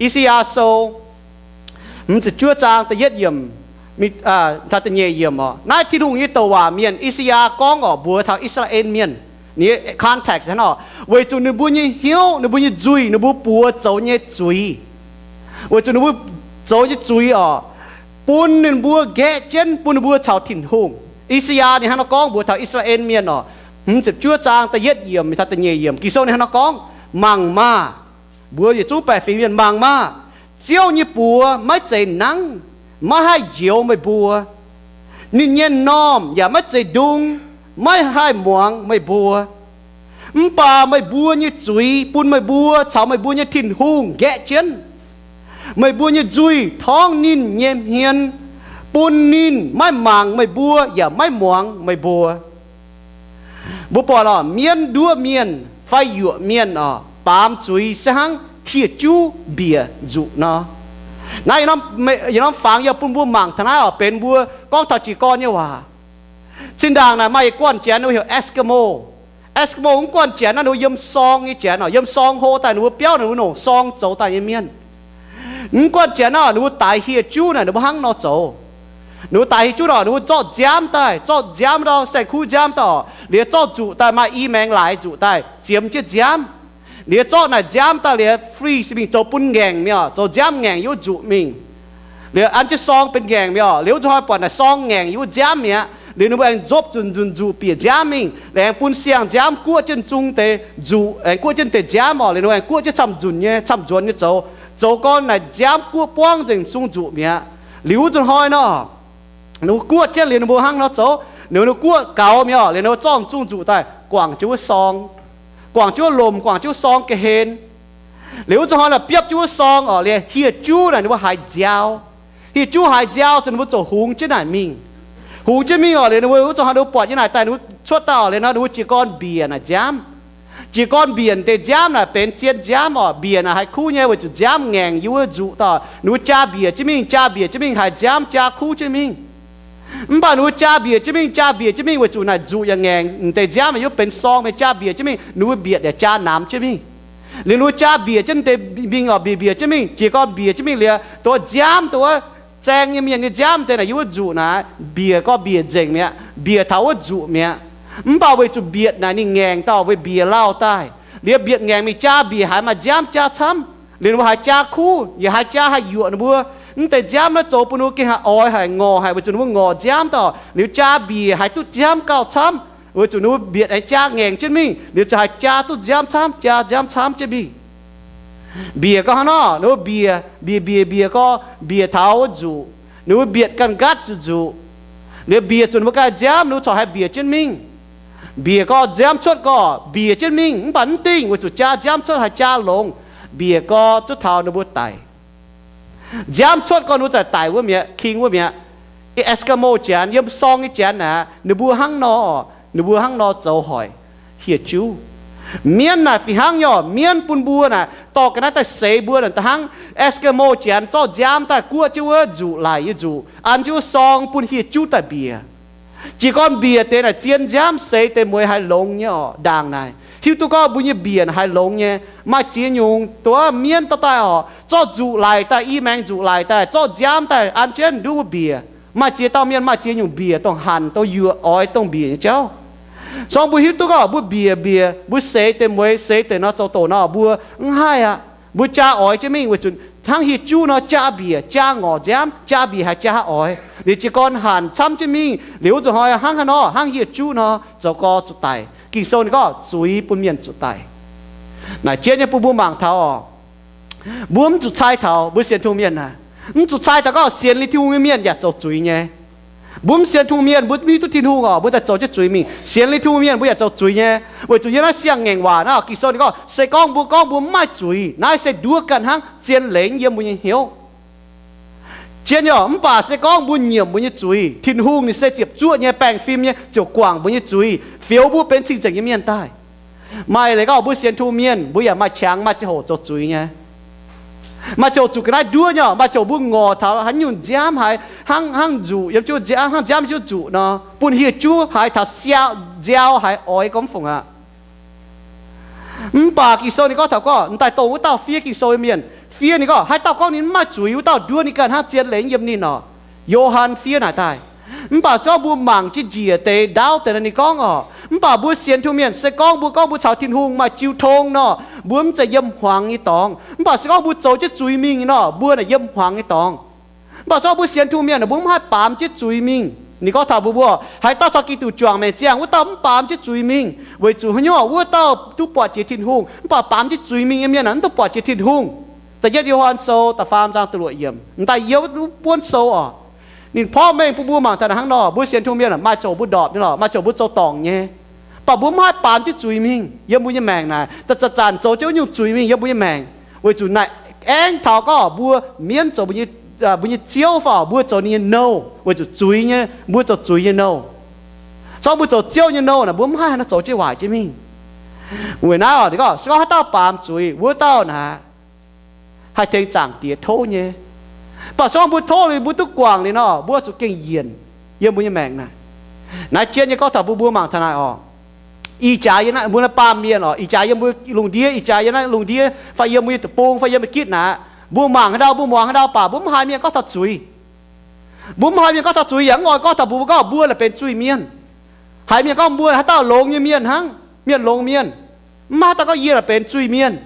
I^saa^yaa Sou hmz ziepc juov zaang da'yietv yiemc, da'nyeic yiemc oc. Naaiv Tin-Hungh nyei douc waac mienh I^saa^yaa gorngv oc mbuox taux I^saa^laa^en Mienh. Ninh context hnangv oc, weic zuqc ninh mbuo nyei hnyouv, ninh mbuo nyei nzuih, ninh mbuo buoz zoux nyei zuiz, weic zuqc ninh mbuo zoux nyei zuiz oc, bun ninh mbuo nqaeqv jienv, bun ninh mbuo caux Tin-Hungh. I^saa^yaa ninh hnangv nor gorngv mbuox taux I^saa^laa^en Mienh oc, hmz ziepc juov zaang da'yietv yiemc taux da'nyeic yiemc. Ging-Sou ninh hnangv nor gorngv, Mangc maah! Mbuo yietc zungv baeqc fingx mienh, mangc maah! Ziouv nyei buoz maiv zeiz nangv, maiv haih njoux meih mbuo. Ninh nyei normh yaac maiv zeiz ndung, maiv haih muangx meih mbuo. Mv baac meih mbuo nyei zuiz bun meih mbuo caux meih mbuo nyei Tin-Hungh nqaeqv jienv. Meih mbuo nyei nzuih torngv ninh nyei hmien, bun ninh maiv mangc meih mbuo yaac maiv muangx meih mbuo. Mbuo buatc oc, mienv nduov mienh fai yuoqc mienh oc, baamz zuiz se hnangv hieh juv mbiec nzuqc nor. Naaiv yietc norm fangx yaac bun mbuo mangc taux naaiv oc, benx mbuo gorngv taux jiez gorn nyei waac. Zinh ndaangc naaic maaih yietc guanh janx ninh mbuo heuc Eskimo. Eskimo wuov guanh janx naaiv ninh mbuo yiem sorng nyei janx oc, yiem sorng hlo daaih ninh mbuo biauv ninh mbuo nongc sorng zoux daaih nyei mienh. Wuov guanh janx naaiv ninh mbuo daix hieh juv naaic ninh mbuo hnangv nor zoux. Ninh mbuo daix hieh juv naaic ninh mbuo zorqv nziaamv daaih, zorqv nziaamv ndau saeng-kuv nziaamv daaih oc, liuz zorqv nzuqc daaih, maaih i maengx laaix nzuqc daaih ziemx jienv nziaamv. Liuz zorqv naaic nziaamv daaih liuz freeze mingh zoux bun ngaengc mi'aqv, zoux nziaamv ngaengc yiem wuov nzuqc mingh. Liuz an jienv sorng benx ngaengc mi'aqv. Liuz wuov nzunc hnoi buatc naaic sorng ngaengc yiem wuov nziaamv mi'aqv. Liuz ninh mbuo aengx nzopv nzunc nzunc nzuqc bieqc nziaamv mingh, liuz aengx bun siang nziaamv guoqv jienv zung deix nzuqc, aengx guoqv jienv deix nziaamv oc. Liuz ninh mbuo aengx guoqv jienv camv-nzunc nyei camv-nzuonx nyei zoux, zoux gorn naaic nziaamv guoqv buangv nzengc zung nzuqc mi'aqv. Liuz wuov nzunc hnoi nor, ninh mbuo guoqv jienv liuz ninh mbuo hnangv nor zoux, ninh mbuo guoqv gaux mi'aqv. Liuz ninh mbuo zorqv zung nzuqc daaih guangc jienv wuov sorng, guangc jienv wuov lomc, guangc jienv wuov sorng ga'hlen. Liuz wuov nzunc hnoi naaic biopv jienv wuov sorng oc, liuz hieh juv naaic ninh mbuo haiz nziaaux. Hieh juv haiz nziaaux ziouc ninh mbuo ziouc hungx jienv naaic mingh. Hungx jienv mingh oc, liuz ninh mbuo wuov nzunc hnoi ninh mbuo buatc nyei naaic daaih ninh mbuo cuotv daaih oc, liuz nor ninh mbuo jiez gorn mbiec naaic nziaamv. Jiez gorn mbiec deix nziaamv naaic benx zien nziaamv oc. Mbiec naaic haiz kuv nyei weic zuqc nziaamv ngaengc yiem wuov nzuqc daaih. Ninh mbuo jaa mbiec jienv mingh, jaa mbiec jienv mingh, haiz nziaamv jaa kuv jienv mingh. Mv baac ninh mbuo jaa mbiec jienv mingh, jaa mbiec jienv mingh weic zuqc naaic nzuqc yaac ngaengc, deix nziaamv yaac yiem benx sorng mingh, jaa mbiec jienv mingh, ninh mbuo mbietc yaac jaa namx jienv mingh. Liuz ninh mbuo jaa mbiec jienv deix mingh oc, mbiec mbiec jienv mingh, jiez gorn mbiec jienv mingh liuz, dongh wuov nziaamv, dongh wuov zaeng nyei mienh nyei nziaamv deix naaic yiem wuov nzuqc naaic, mbiec gorn mbiec nzengc mi'aqv, mbiec taux wuov nzuqc mi'aqv. Mv baac weic zuqc mbietc naaic ninh ngaengc dauh weic mbiec lauh daaih. Liuz mbietc ngaengc mingh jaa mbiec haiz maaih nziaamv jaa camv. Liuz ninh mbuo haiz jaa kuv, yaac haiz jaa haih yuoqc ninh mbuo. Mv deix nziaamv naaiv zoux bun ninh mbuo gengh haih oix, haih ngorc, haic weic zuqc ninh mbuo ngorc nziaamv daaih. Liuz jaa mbiec haiz duqv nziaamv gauh camv, weic zuqc ninh mbuo mbietc aengx jaa ngaengc jienv mingh, liuz ziouc haiz jaa duqv nziaamv camv, jaa nziaamv camv jienv mingh. Mbiec gorngv hnangv nor, ninh mbuo mbiec, mbiec, mbiec, mbiec gorngv mbiec taux wuov nzuqc, ninh mbuo mbietc ganh nqatv zuqc nzuqc. Liuz mbiec zuqc ninh mbuo ganh nziaamv, ninh mbuo corc haih mbiec jienv mingh. Mbiec gorngv nziaamv cuotv gorngv mbiec jienv mingh, mv baac mv dingh weic zuqc jaa nziaamv cuotv haiz jaa longx. Mbiec gorngv zuov taux ninh mbuo daic. Nziaamv cuotv gorngv ninh mbuo zaqc daic wuov mi'aqv, king wuov mi'aqv. Eskimo janx, yiem sorng nyei janx naaic, ninh mbuo hnangv nor, ninh mbuo hnangv nor zoux hoic hieh juv. Mienv naaic fih hnangv nyei oc. Mienv bun mbuo naaic dorh ga'naaiv daaih seix mbuo naaic, da'hnangv Eskimo janx zorqv nziaamv daaih guoqv jienv wuov nzuqc laic nyei nzuqc, an jienv wuov sorng bun hieh juv daaih mbiec. Jiez gorn mbiec deix naaic zien nziaamv, seix deix mueiz haiz longx nyei oc. Ndaangc naaic hiuv duqv gorngv mbuo nyei mbiec haiz longx nyei. Maaih ziex nyungc dongh mienv dorh daaih oc, zorqv nzuqc laic daaih, i maengx nzuqc laic daaih, zorqv nziaamv daaih an jienv nduov mbuo mbiec. Maaih ziex dauh mienh maaih ziex nyungc mbiec dongh hanc, dongh yuoqc, oix dongh mbiec nyei jauv. Corng mbuo hiuv duqv gorngv mbuo mbiec mbiec, mbuo seix deix mueiz, seix deix nor zoux doqc nor, mbuo mv haih aqv. Mbuo jaa oix jienv mingh weic zuqc hnangv hieh juv nor, jaa mbiec jaa ngorc nziaamv, jaa mbiec haiz jaa oix. Liuz jiez gorn hanc camv jienv mingh, liuz wuov nzunc hnoi hnangv haaix nor, hnangv hieh juv nor, zoux gorx zuqc daic. Ging-Sou ninh gorngv zuiz bun mienh zuqc daic. Naaic jienv nyei bun mbuo mangc taux oc, mbuo mv zuqc cai taux mbuo sienx Tin-Hungh mienh naaic, mv zuqc cai taux gorngv sienx liuz Tin-Hungh nyei mienh yaac zoux zuiz nyei. Mbuo mv sienx Tin-Hungh mienh, mbuo mv hiuv duqv Tin-Hungh oc, mbuo daaih zoux jienv zuiz mingh. Sienx liuz Tin-Hungh mienh mbuo yaac zoux zuiz nyei. Weic zuqc yiem naaiv siang-ngaengc waac naaiv oc, Ging-Sou ninh gorngv se gorngv mbuo gorngv mbuo mv maaih zuiz, naaiv se nduov ganh hnangv zien lengx yiem mbuo nyei hnyouv. Zien nyei oc, mv baac se gorngv mbuo nyiemc mbuo nyei zuiz, Tin-Hungh ninh se ziepc zuoqv nyei, baengh fim nyei, ziouc guangc mbuo nyei zuiz, fioux mbuo benx cing-nzengc nyei mienh daaih. Maaih leiz gorngv mbuo sienx Tin-Hungh mienh mbuo yaac maaih qangx maaih ziangh hoc zoux zuiz nyei. Maaih ziangh hoc zuqc ga'naaiv nduov nyei oc, maaih ziangh hoc mbuo ngorc taux haaix nyungc nziaamv haiz hnangv, hnangv nzuqc yiem jienv nziaamv, hnangv nziaamv yiem jienv nzuqc nor, bun hieh juv haiz taux siaauh nziaaux haiz oix gormx fungc aqv. Mv baac Ging-Sou ninh gorngv taux gorngv, m'daaih dongh wuov dauh fiev Ging-Sou nyei mienh fiev ninh gorngv, haaix dauh gorngv ninh mv maaih zuiz, wuov dauh nduov ninh ganh hnangv zien leiz yiem ninh orqc. Yo^han fiev naaic daaih. Mv baac se gorngv mbuo mangc jienv njiec deix ndaauv deix naaic ninh gorngv orqc, mv baac mbuo sienx Tin-Hungh mienh se gorngv mbuo gorngv mbuo caux Tin-Hungh maaih jiu tong nor, mbuo mv zeiz yiem hmuangx nyei dorngx. Mv baac se gorngv mbuo zoux jienv zuiz mingh nor, mbuo naaic yiem hmuangx nyei dorngx. Mv baac se gorngv mbuo sienx Tin-Hungh mienh, mbuo mv haih baamz jienv zuiz mingh. Ninh gorngv taux mbuo, mbuo, haaix dauh caux Giduc juangc maengc ziangh, wuov dauh mv baamz jienv zuiz mingh, weic zuqc haaix nyungc, wuov dauh duqv buatc jiex Tin-Hungh. Mv baac baamz jienv zuiz mingh nyei mienh naaic mv duqv buatc jiex Tin-Hungh. Da'yietv Yo^han Sou da'faam zaang da'luoqc yiemc, m'daaih yiem wuov buonv sou orqc. Ninh porv mengh bun mbuo mangc taux naaic hnangv nor, mbuo sienx Tin-Hungh mienh maaih ziangh hoc mbuo ndorpc nyei lorqc, maaih ziangh hoc mbuo zoux dorngc nyei. Mv baac mbuo mv haih baamz jienv zuiz mingh yiem mbuo nyei maengc naaic, zanc-zanc zoux jienv wuov nyungc zuiz mingh yiem mbuo nyei maengc, weic zuqc naaic aengx taux gorngv mbuo mienv zoux mbuo nyei, mbuo nyei ziouv fai mbuo zoux ninh nyei nouh, weic zuqc zuiz nyei, mbuo zoux zuiz nyei nouh. Se gorngv mbuo zoux ziouv nyei nouh naaic, mbuo mv haih haaix nor zoux jienv waaic jienv mingh. Weic naaiv orqc, ninh gorngv se gorngv haaix dauh baamz zuiz, wuov dauh naaic haih tengx Zaangc Diex tov nyei. Mv baac se gorngv mbuo tov liuz, mbuo duqv guangc liuz nor, mbuo zuqc gengh yienc yiem mbuo nyei maengc naaic. Naaiv jienv nyei gorngv taux mbuo, mbuo mangc taux naaic orqc, ih jaax yiem naaiv mbuo naaiv baamh mienh orqc, ih jaax yiem mbuo lungh ndiev, ih jaax yiem naaiv lungh ndiev fai yiem mbuo nyei deic-bung fai yiem mbuo gitv naaic, mbuo mangc haaix ndau, mbuo muangx haaix ndau baac mbuo mv haiz mienh gorngv taux zuiz. Mbuo mv haiz mienh gorngv taux zuiz yaac mv oix gorngv taux mbuo, mbuo gorngv mbuo naaic benx zuiz mienh. Haiz mienh gorngv mbuo haaix dauh longx nyei mienh hnangv, mienh longx mienh. Mv maaih haaix dauh gorngv yie naaic benx zuiz mienh.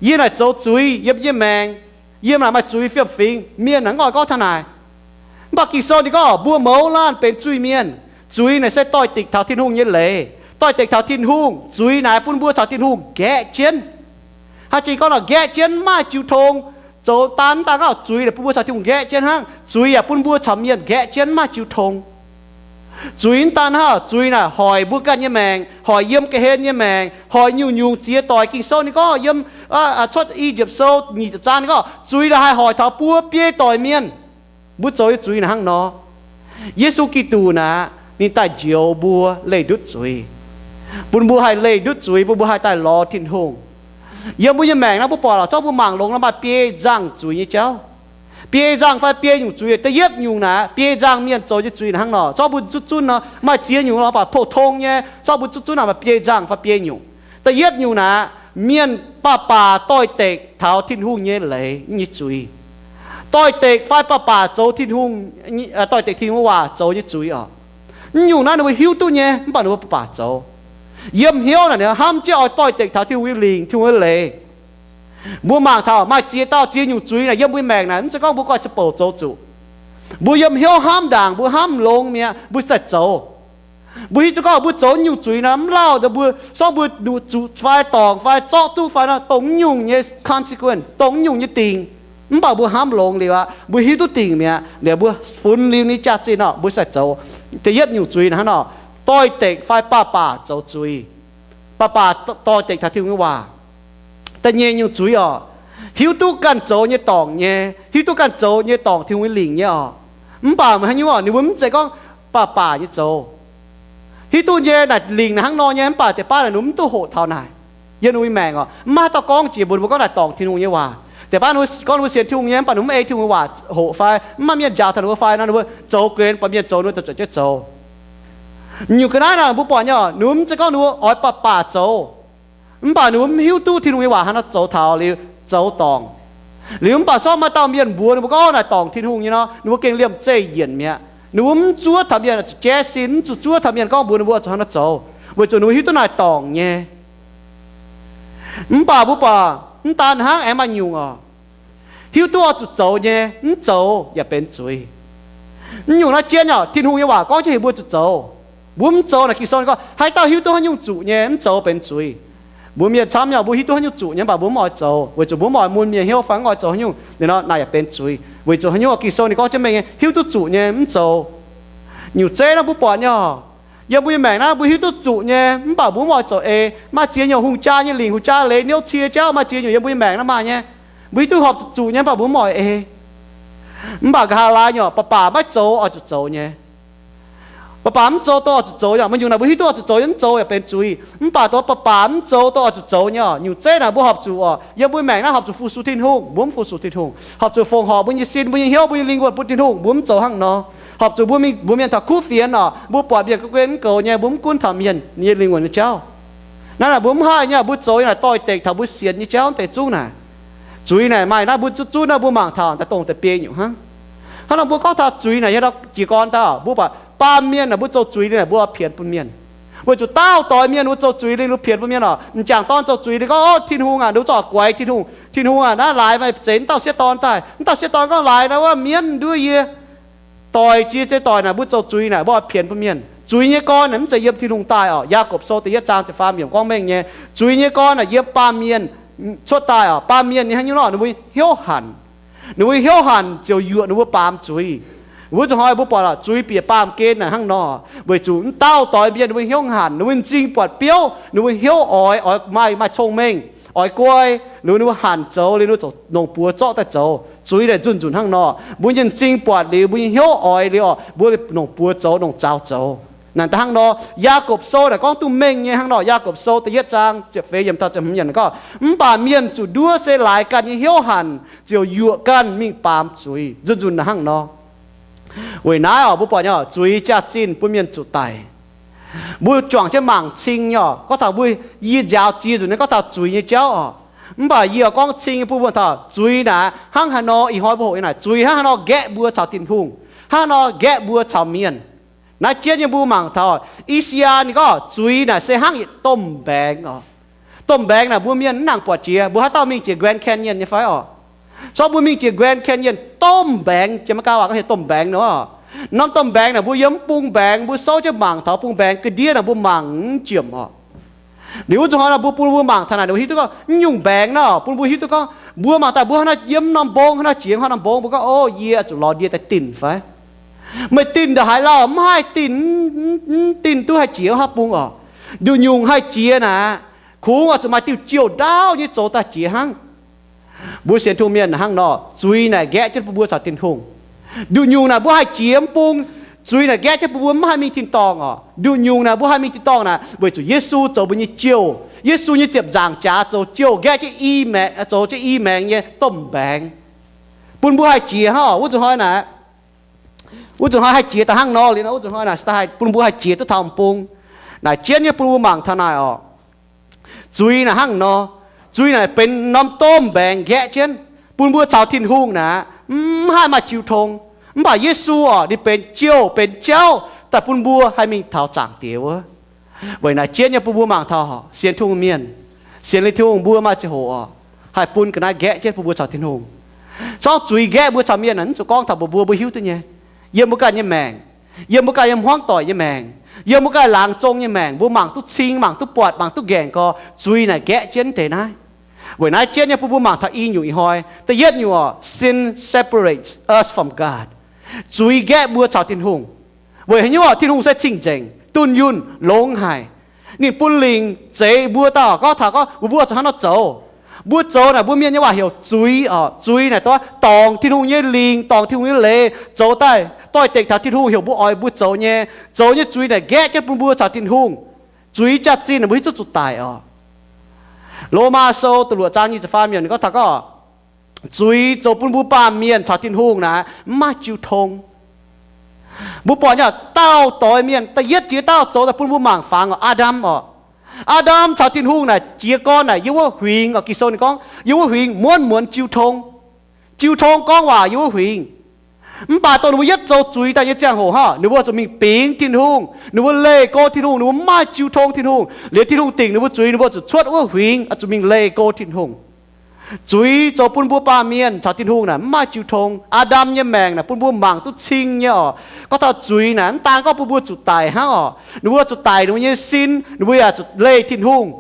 Yie naaic zoux zuiz yiem yie nyei maengc. Yie naaic maaih zuiz fiem-fingx. Mienh naaic mv oix gorngv taux naaic. Mv baac Ging-Sou ninh gorngv mbuo mouz laanh benx zuiz mienh. Zuiz naaic se doix-dekc taux Tin-Hungh nyei leiz, doix-dekc taux Tin-Hungh. Zuiz naaic bun mbuo caux Tin-Hungh nqaeqv jienv. Haaix jiex gorngv nor nqaeqv jienv mv maaih jiu tong. Zoux daan mv daan gorngv zuiz naaic bun mbuo caux Tin-Hungh nqaeqv jienv hnangv, zuiz yaac bun mbuo caux mienh nqaeqv jienv mv maaih jiu tong. Zuiz mv daan hnangv, zuiz naaic hoic mbuo ganh nyei maengc, hoic yiem ga'hlen nyei maengc, hoic nyungc-nyungc ziex doic. Ging-Sou ninh gorngv yiem Cuotv I^yipv Sou nyic ziepc zaang ninh gorngv zuiz naaic haih hoic taux buo biei doic mienh. Mbuo zoux nyei zuiz naaic hnangv nor. Yesu Giduc naaic ninh daaih njoux mbuo leih ndutv zuiz, bun mbuo haih leih ndutv zuiz, bun mbuo haih daaih lorz Tin-Hungh. Yiem mbuo nyei maengc naaiv mbuo buatc lorqc, zorqv mbuo mangc longx nor maaih biei nzangh zuiz nyei jauv. Biei nzangh fai biei nyungc zuiz. Da'yietv nyungc naaic, biei nzangh mienh zoux nyei zuiz naaic hnangv nor, zorqv mbuo zunv zunv nor maaih ziex nyungc lorqc, mv baac pou-tong nyei, zorqv mbuo zunv zunv naaic maaih biei nzangh fai biei nyungc. Da'yietv nyungc naaic, mienh baac baac doix-dekc taux Tin-Hungh nyei leiz nyei zuiz. Doix-dekc fai baac baac zoux Tin-Hungh, doix-dekc Tin-Hungh waac zoux nyei zuiz orqc. Mv nyungc naaiv ninh mbuo hiuv duqv nyei, mv baac ninh mbuo baac baac zoux. Yiem hnyouv naaic ninh hnamv jienv oix doix-dekc taux Tin-Hungh nyei lingc, Tin-Hungh nyei leiz. Mbuo mangc taux maaih ziex dauh ziex nyungc zuiz naaic yiem mbuo maengc naaic, mv zeiz gorngv mbuo goiv ziepc bouc zoux zuqc. Mbuo yiem hnyouv hnamv ndaangc, mbuo hnamv longx mi'aqv, mbuo daaih zoux. Mbuo hiuv duqv gorngv mbuo zoux nyungc zuiz naaic mv lauh, mbuo, se gorngv mbuo zuqc fai dorngc fai zorqv duqv fai nor, dongh nyungc nyei consequence, dongh nyungc nyei dingc. Mv baac mbuo hnamv longx liuz aqv, mbuo hiuv duqv dingc mi'aqv, liuz mbuo funx liuz ninh jaax-zinh nor, mbuo daaih zoux. Da'yietv nyungc zuiz naaic hnangv nor, doix-dekc fai baac baac zoux zuiz, baac baac doix-dekc taux Tin-Hungh nyei waac. Da'nyeic nyungc zuiz orqc, hiuv duqv ganh zoux nyei dorngc nyei, hiuv duqv ganh zoux nyei dorngc Tin-Hungh nyei lingc nyei orqc. Mv baac haaix nyungc orqc, ninh mbuo mv zeiz gorngv baac baac nyei zoux. Hiuv duqv nyei naaic lingc naaic hnangv nor nyei, mv baac deix baav naaic ninh mbuo mv duqv hoqc taux naaic. Yiem ninh mbuo maengc orqc, mv maaih haaix dauh gorngv jiex mbuox ninh mbuo gorngv naaic dorngc Tin-Hungh nyei waac. Deix baav ninh mbuo gorngv ninh mbuo sienx Tin-Hungh nyei, mv baac ninh mbuo mv ei Tin-Hungh nyei waac hoqc fai mv maaih mienh njaaux taux ninh mbuo fai nor, ninh mbuo zoux guen, buatc mienh zoux ninh mbuo zuqc zuqc jienv zoux. Nyungc ga'naaiv naaic mbuo buatc nyei orqc, ninh mbuo mv zeiz gorngv ninh mbuo oix baac baac zoux, mv baac ninh mbuo mv hiuv duqv Tin-Hungh nyei waac haaix nor zoux taux liuz zoux dorngc. Liuz mv baac se gorngv maaih dauh mienh mbuox ninh mbuo gorngv naaic dorngc Tin-Hungh nyei nor, ninh mbuo gengh liemh zeih yienc mi'aqv. Ninh mbuo mv zuov taux mienh jaiv sin, mv zuqc zuov taux mienh gorngv mbuox ninh mbuo oix zuqc haaix nor zoux, weic zuqc ninh mbuo hiuv duqv naaic dorngc nyei. Mv baac mbuo buatc mv daan hnangv, aengx maaih nyungc orqc, hiuv duqv oix zuqc zoux nyei, mv zoux yaac benx zuiz. Mv nyungc naaiv jienv orqc, Tin-Hungh nyei waac gorngv jienv heuc mbuo zuqc zoux. Mbuo mv zoux naaic, Ging-Sou gorngv haaix dauh hiuv duqv haaix nyungc zuqc nyei mv zoux benx zuiz. Mbuo mienh camv nyei, mbuo hiuv duqv haaix nyungc zuqc nyei, mv baac mbuo mv oix zoux, weic zuqc mbuo mv oix mun mienh hnyouv fai mv oix zoux haaix nyungc, liuz nor naaic yaac benx zuiz. Weic zuqc haaix nyungc, Ging-Sou ninh gorngv jienv mengh nyei, hiuv duqv zuqc nyei mv zoux. Nyungc zeiv naaiv mbuo buatc nyei orqc, yiem mbuo nyei maengc naaiv mbuo hiuv duqv zuqc nyei mv baac mbuo mv oix zoux ei. Maaih ziex nyungc hungh jaa nyei lingc, hungh jaa leiz niouv cie jauv, maaih ziex nyungc yiem mbuo nyei maengc naaiv maaih nyei. Mbuo hiuv duqv horpc zuqc zuqc nyei mv baac mbuo mv oix ei. Mv baac nqa'haav laai nyungc baac baac maiv zoux oix zuqc zoux nyei. Baac baac mv zoux dongh oix zuqc zoux nyei, maaih nyungc naaic mbuo hiuv duqv oix zuqc zoux nyei mv zoux yaac benx zuiz. Mv baac dongh baac baac mv zoux dongh oix zuqc zoux nyei orqc, nyungc zeiv naaic mbuo horpc zuqc orqc, yiem mbuo maengc naaiv horpc zuqc fu-sux Tin-Hungh, mbuo mv fu-sux Tin-Hungh, horpc zuqc fongc horc mbuo nyei sin, mbuo nyei hnyouv, mbuo nyei lingh wuonh bun Tin-Hungh, mbuo mv zoux hnangv nor. Horpc zuqc mbuo mingh, mbuo mienh taux kuv fienx orqc, mbuo buatc mienh ga'guen mv goux nyei, mbuo mv gunv taux mienh nyei lingh wuonh nyei jauv. Naaiv naaic mbuo mv haih nyei, mbuo zoux nyei naaic doix-dekc taux mbuo sienx nyei jauv deix zungv naaic. Zuiz naaic maaih naaiv mbuo zuqv zunv naaiv mbuo mangc taux daaih dongh deix biei nyungc hnangv. Hnangv nor mbuo gorngv taux zuiz naaic, yie jiez gorn daaih mbuo buatc baamh mienh naaic mbuo zoux zuiz liuz naaic mbuo pienx bun mienh. Weic zuqc daauh doix mienh ninh mbuo zoux zuiz liuz ninh mbuo pienx bun mienh oc. M'jangc dorn zoux zuiz liuz gorngv, Ov, Tin-Hungh aac, ninh mbuo zungv guaix Tin-Hungh. Tin-Hungh aac, naaiv laaix maaih zeix naaiv dauh sieqv dorn daaih. Naaiv dauh sieqv dorn gorngv, Laaix naaiv wuov mienv nduov yie. Doix-ziex zeiv doic naaic mbuo zoux zuiz naaic mbuo pienx bun mienh. Zuiz nyei gorn naaic mv zeiz yiem Tin-Hungh daaih oc. Yaagorpc Sou da'yietv zaang ziepc faam yiemc gorngv mengh nyei, zuiz nyei gorn naaic yiem baamh mienh cuotv daaih oc. Baamh mienh nyei hnangv nyungc nor, ninh mbuo hnyouv hanc. Ninh mbuo hnyouv hanc ziouc yuoqc ninh mbuo baamz zuiz. Wuov zuqc hnoi mbuo buatc oc, zuiz bieqc baamh gen naaic hnangv nor, weic zuqc naaiv dauh doix mienh ninh mbuo hnyouv hanc, ninh mbuo m'zing buatc biouv, ninh mbuo hnyouv oix, oix maaih, maaih cong-mengh, oix guai, liuz ninh mbuo hanc zoux liuz ninh mbuo zoux longc buoz zorqv daaih zoux. Zuiz naaic nzunc-nzunc hnangv nor, mbuo nyei m'zing buatc liuz, mbuo nyei hnyouv oix liuz oc, mbuo longc buoz zoux, longc zaux zoux. Naaic da'hnangv nor, Yaagorpc Sou naaic gorngv duqv mengh nyei hnangv nor. Yaagorpc Sou da'yietv zaang ziepc feix yiemc taux ziepc hmz yiemc gorngv, Mv baac mienh zuqc nduov se laaix ganh nyei hnyouv hanc ziouc yuoqc ganh mingh baamz zuiz. Nzunc-nzunc naaic hnangv nor. Weic naaiv oc, mbuo buatc nyei oc, zuiz jaax-zinh bun mienh zuqc daic. Mbuo juangc jienv mangc cing nyei oc, gorngv taux mbuo, yie nziaaux jiex nzunc naaiv gorngv taux zuiz nyei jauv oc. Mv baac yie oix gorngv cing bun mbuo taux zuiz naaic hnangv haaix nor. Ih hnoi mbuo hoqc nyei naaic, zuiz hnangv haaix nor nqaeqv mbuo caux Tin-Hungh, hnangv haaix nor nqaeqv mbuo caux mienh. Naaiv jienv nyei mbuo mangc taux I C R ninh gorngv zuiz naaic se hnangv yietc domh mbaengx oc. Domh mbaengx naaic mbuo mienh mv nangc buatc jiex. Mbuo haaix dauh mingh jiex Grand Canyon nyei fai oc? Corc mbuo mingh jiex Grand Canyon, domh mbaengx, jiex Meigaa waac gorngv heuc domh mbaengx nor. Norm domh mbaengx naaic mbuo yiem mv bung mbaengx mbuo souv jienv mangc taux bung mbaengx ga'ndiev naaic mbuo mangc mv jiem oc. Liuz wuov zuqc hnoi nor mbuo bun mbuo mangc taux naaic, ninh mbuo hiuv duqv gorngv nyungc mbaengx nor, bun mbuo hiuv duqv gorngv mbuo mangc daaih mbuo hnangv naaiv yiem norm mbong, hnangv naaiv jiex hnangv norm mbong, mbuo gorngv, Ov, yie zuqc lorz ndie daaih dinh fai? Meih dinh ndongc haaix lauh? Mv haih dinh, mv dinh duqv haih jiex haaix bung oc. Nduqc nyungc haih jiex naaic, kungx oix zuqc maaih diuh jiouh ndaauv nyei zoux daaih jiex hnangv. Mbuo sienx Tin-Hungh mienh hnangv nor, zuiz naaic nqaeqv jienv bun mbuo caux Tin-Hungh. Nduqc nyungc naaic mbuo haih jiex mv bung, zuiz naaic nqaeqv jienv bun mbuo mv haih mingh tin-dorngh oc. Nduqc nyungc naaic mbuo haih mingh tin-dorngh naaic weic zuqc Yesu zoux mbuo nyei jiouh. Yesu nyei ziepc nzaangc jaax zoux jiouh nqaeqv jienv i maengx, zoux jienv i maengx nyei domh mbaengx, bun mbuo haih jiex hnangv oc. Wuov zuqc hnoi naaic, wuov zuqc hnoi haih jiex daaih hnangv nor liuz nor, wuov zuqc hnoi naaic bun mbuo haih jiex duqv taux m'bung. Naaic jienv nyei bun mbuo mangc taux naaic oc. Zuiz naaic hnangv nor, zuiz naaic benx norm domh mbaengx nqaeqv jienv bun mbuo caux Tin-Hungh naaic mv haih maaih jiu tong. Mv baac Yesu oc, ninh benx jiouh benx jauv daaih bun mbuo haih mingh taux Zaangc Diex wuov. Weic naaic jienv nyei bun mbuo mangc taux sienx Tin-Hungh mienh, sienx liuz Tin-Hungh mbuo maaih ziangh hoc oc, haih bun ga'naaiv nqaeqv jienv bun mbuo caux Tin-Hungh. Zorqv zuiz nqaeqv mbuo caux mienh naaic mv zuqc gorngv taux mbuox mbuo, mbuo hiuv duqv nyei. Yiem mbuo ganh nyei maengc, yiem mbuo ganh nyei hmuangv doic nyei maengc, yiem mbuo ganh laangz zong nyei maengc, mbuo mangc duqv cing, mangc duqv buatc, mangc duqv nqaengc gorx, zuiz naaic nqaeqv jienv deix naaiv. Weic naaiv jienv nyei bun mbuo mangc taux i nyungc ih hnoi. Da'yietv nyungc oc, sin separates us from God. Zuiz nqaeqv mbuo caux Tin-Hungh. Weic haaix nyungc oc? Tin-Hungh se cing-nzengc, dunh yunh, longx haic. Ninh bun lingc zeix mbuo dauh gorngv taux gorngv mbuo zuqc hnangv nor zoux. Mbuo zoux naaic mbuo mienh nyei waac heuc zuiz oc. Zuiz naaic dorngc Tin-Hungh nyei lingc, dorngc Tin-Hungh nyei leiz, zoux daaih doix-dekc taux Tin-Hungh heuc mbuo oix mbuo zoux nyei. Zoux nyei zuiz naaic nqaeqv jienv bun mbuo caux Tin-Hungh. Zuiz jaax-zinh naaic mbuo hiuv duqv zuqc daic oc. Lomaa Sou da'luoqc zaang nyic ziepc faam yiemc gorngv taux gorngv zuiz zoux bun mbuo baamh mienh caux Tin-Hungh naaic mv maaih jiu tong. Mbuo buatc nyei dauh doix mienh da'yietv jiex dauh zoux daaih bun mbuo mangc fangx oc, Aa^ndam oc. Aa^ndam caux Tin-Hungh naaic jiez gorn naaic yiem wuov huingx oc. Ging-Sou ninh gorngv yiem wuov huingx muonz muonz jiu tong. Jiu tong gorngv waac yiem wuov huingx. Mv baac dongh ninh mbuo yietv zoux zuiz daaih nyei ziangh hoc hnangv, ninh mbuo zuqc mingh bingx Tin-Hungh, ninh mbuo leih go Tin-Hungh, ninh mbuo mv maaih jiu tong Tin-Hungh. Liuz Tin-Hungh dingc ninh mbuo zuiz, ninh mbuo zuqc cuotv wuov huingx, zuqc mingh leih go Tin-Hungh. Zuiz zoux bun mbuo baamh mienh caux Tin-Hungh naaic mv maaih jiu tong. Aa^ndam nyei maengc naaic bun mbuo mangc duqv cing nyei oc. Gorngv taux zuiz naaic mv daan gorngv bun mbuo zuqc daic hnangv oc. Ninh mbuo zuqc daic ninh mbuo nyei sin, ninh mbuo yaac zuqc leih Tin-Hungh.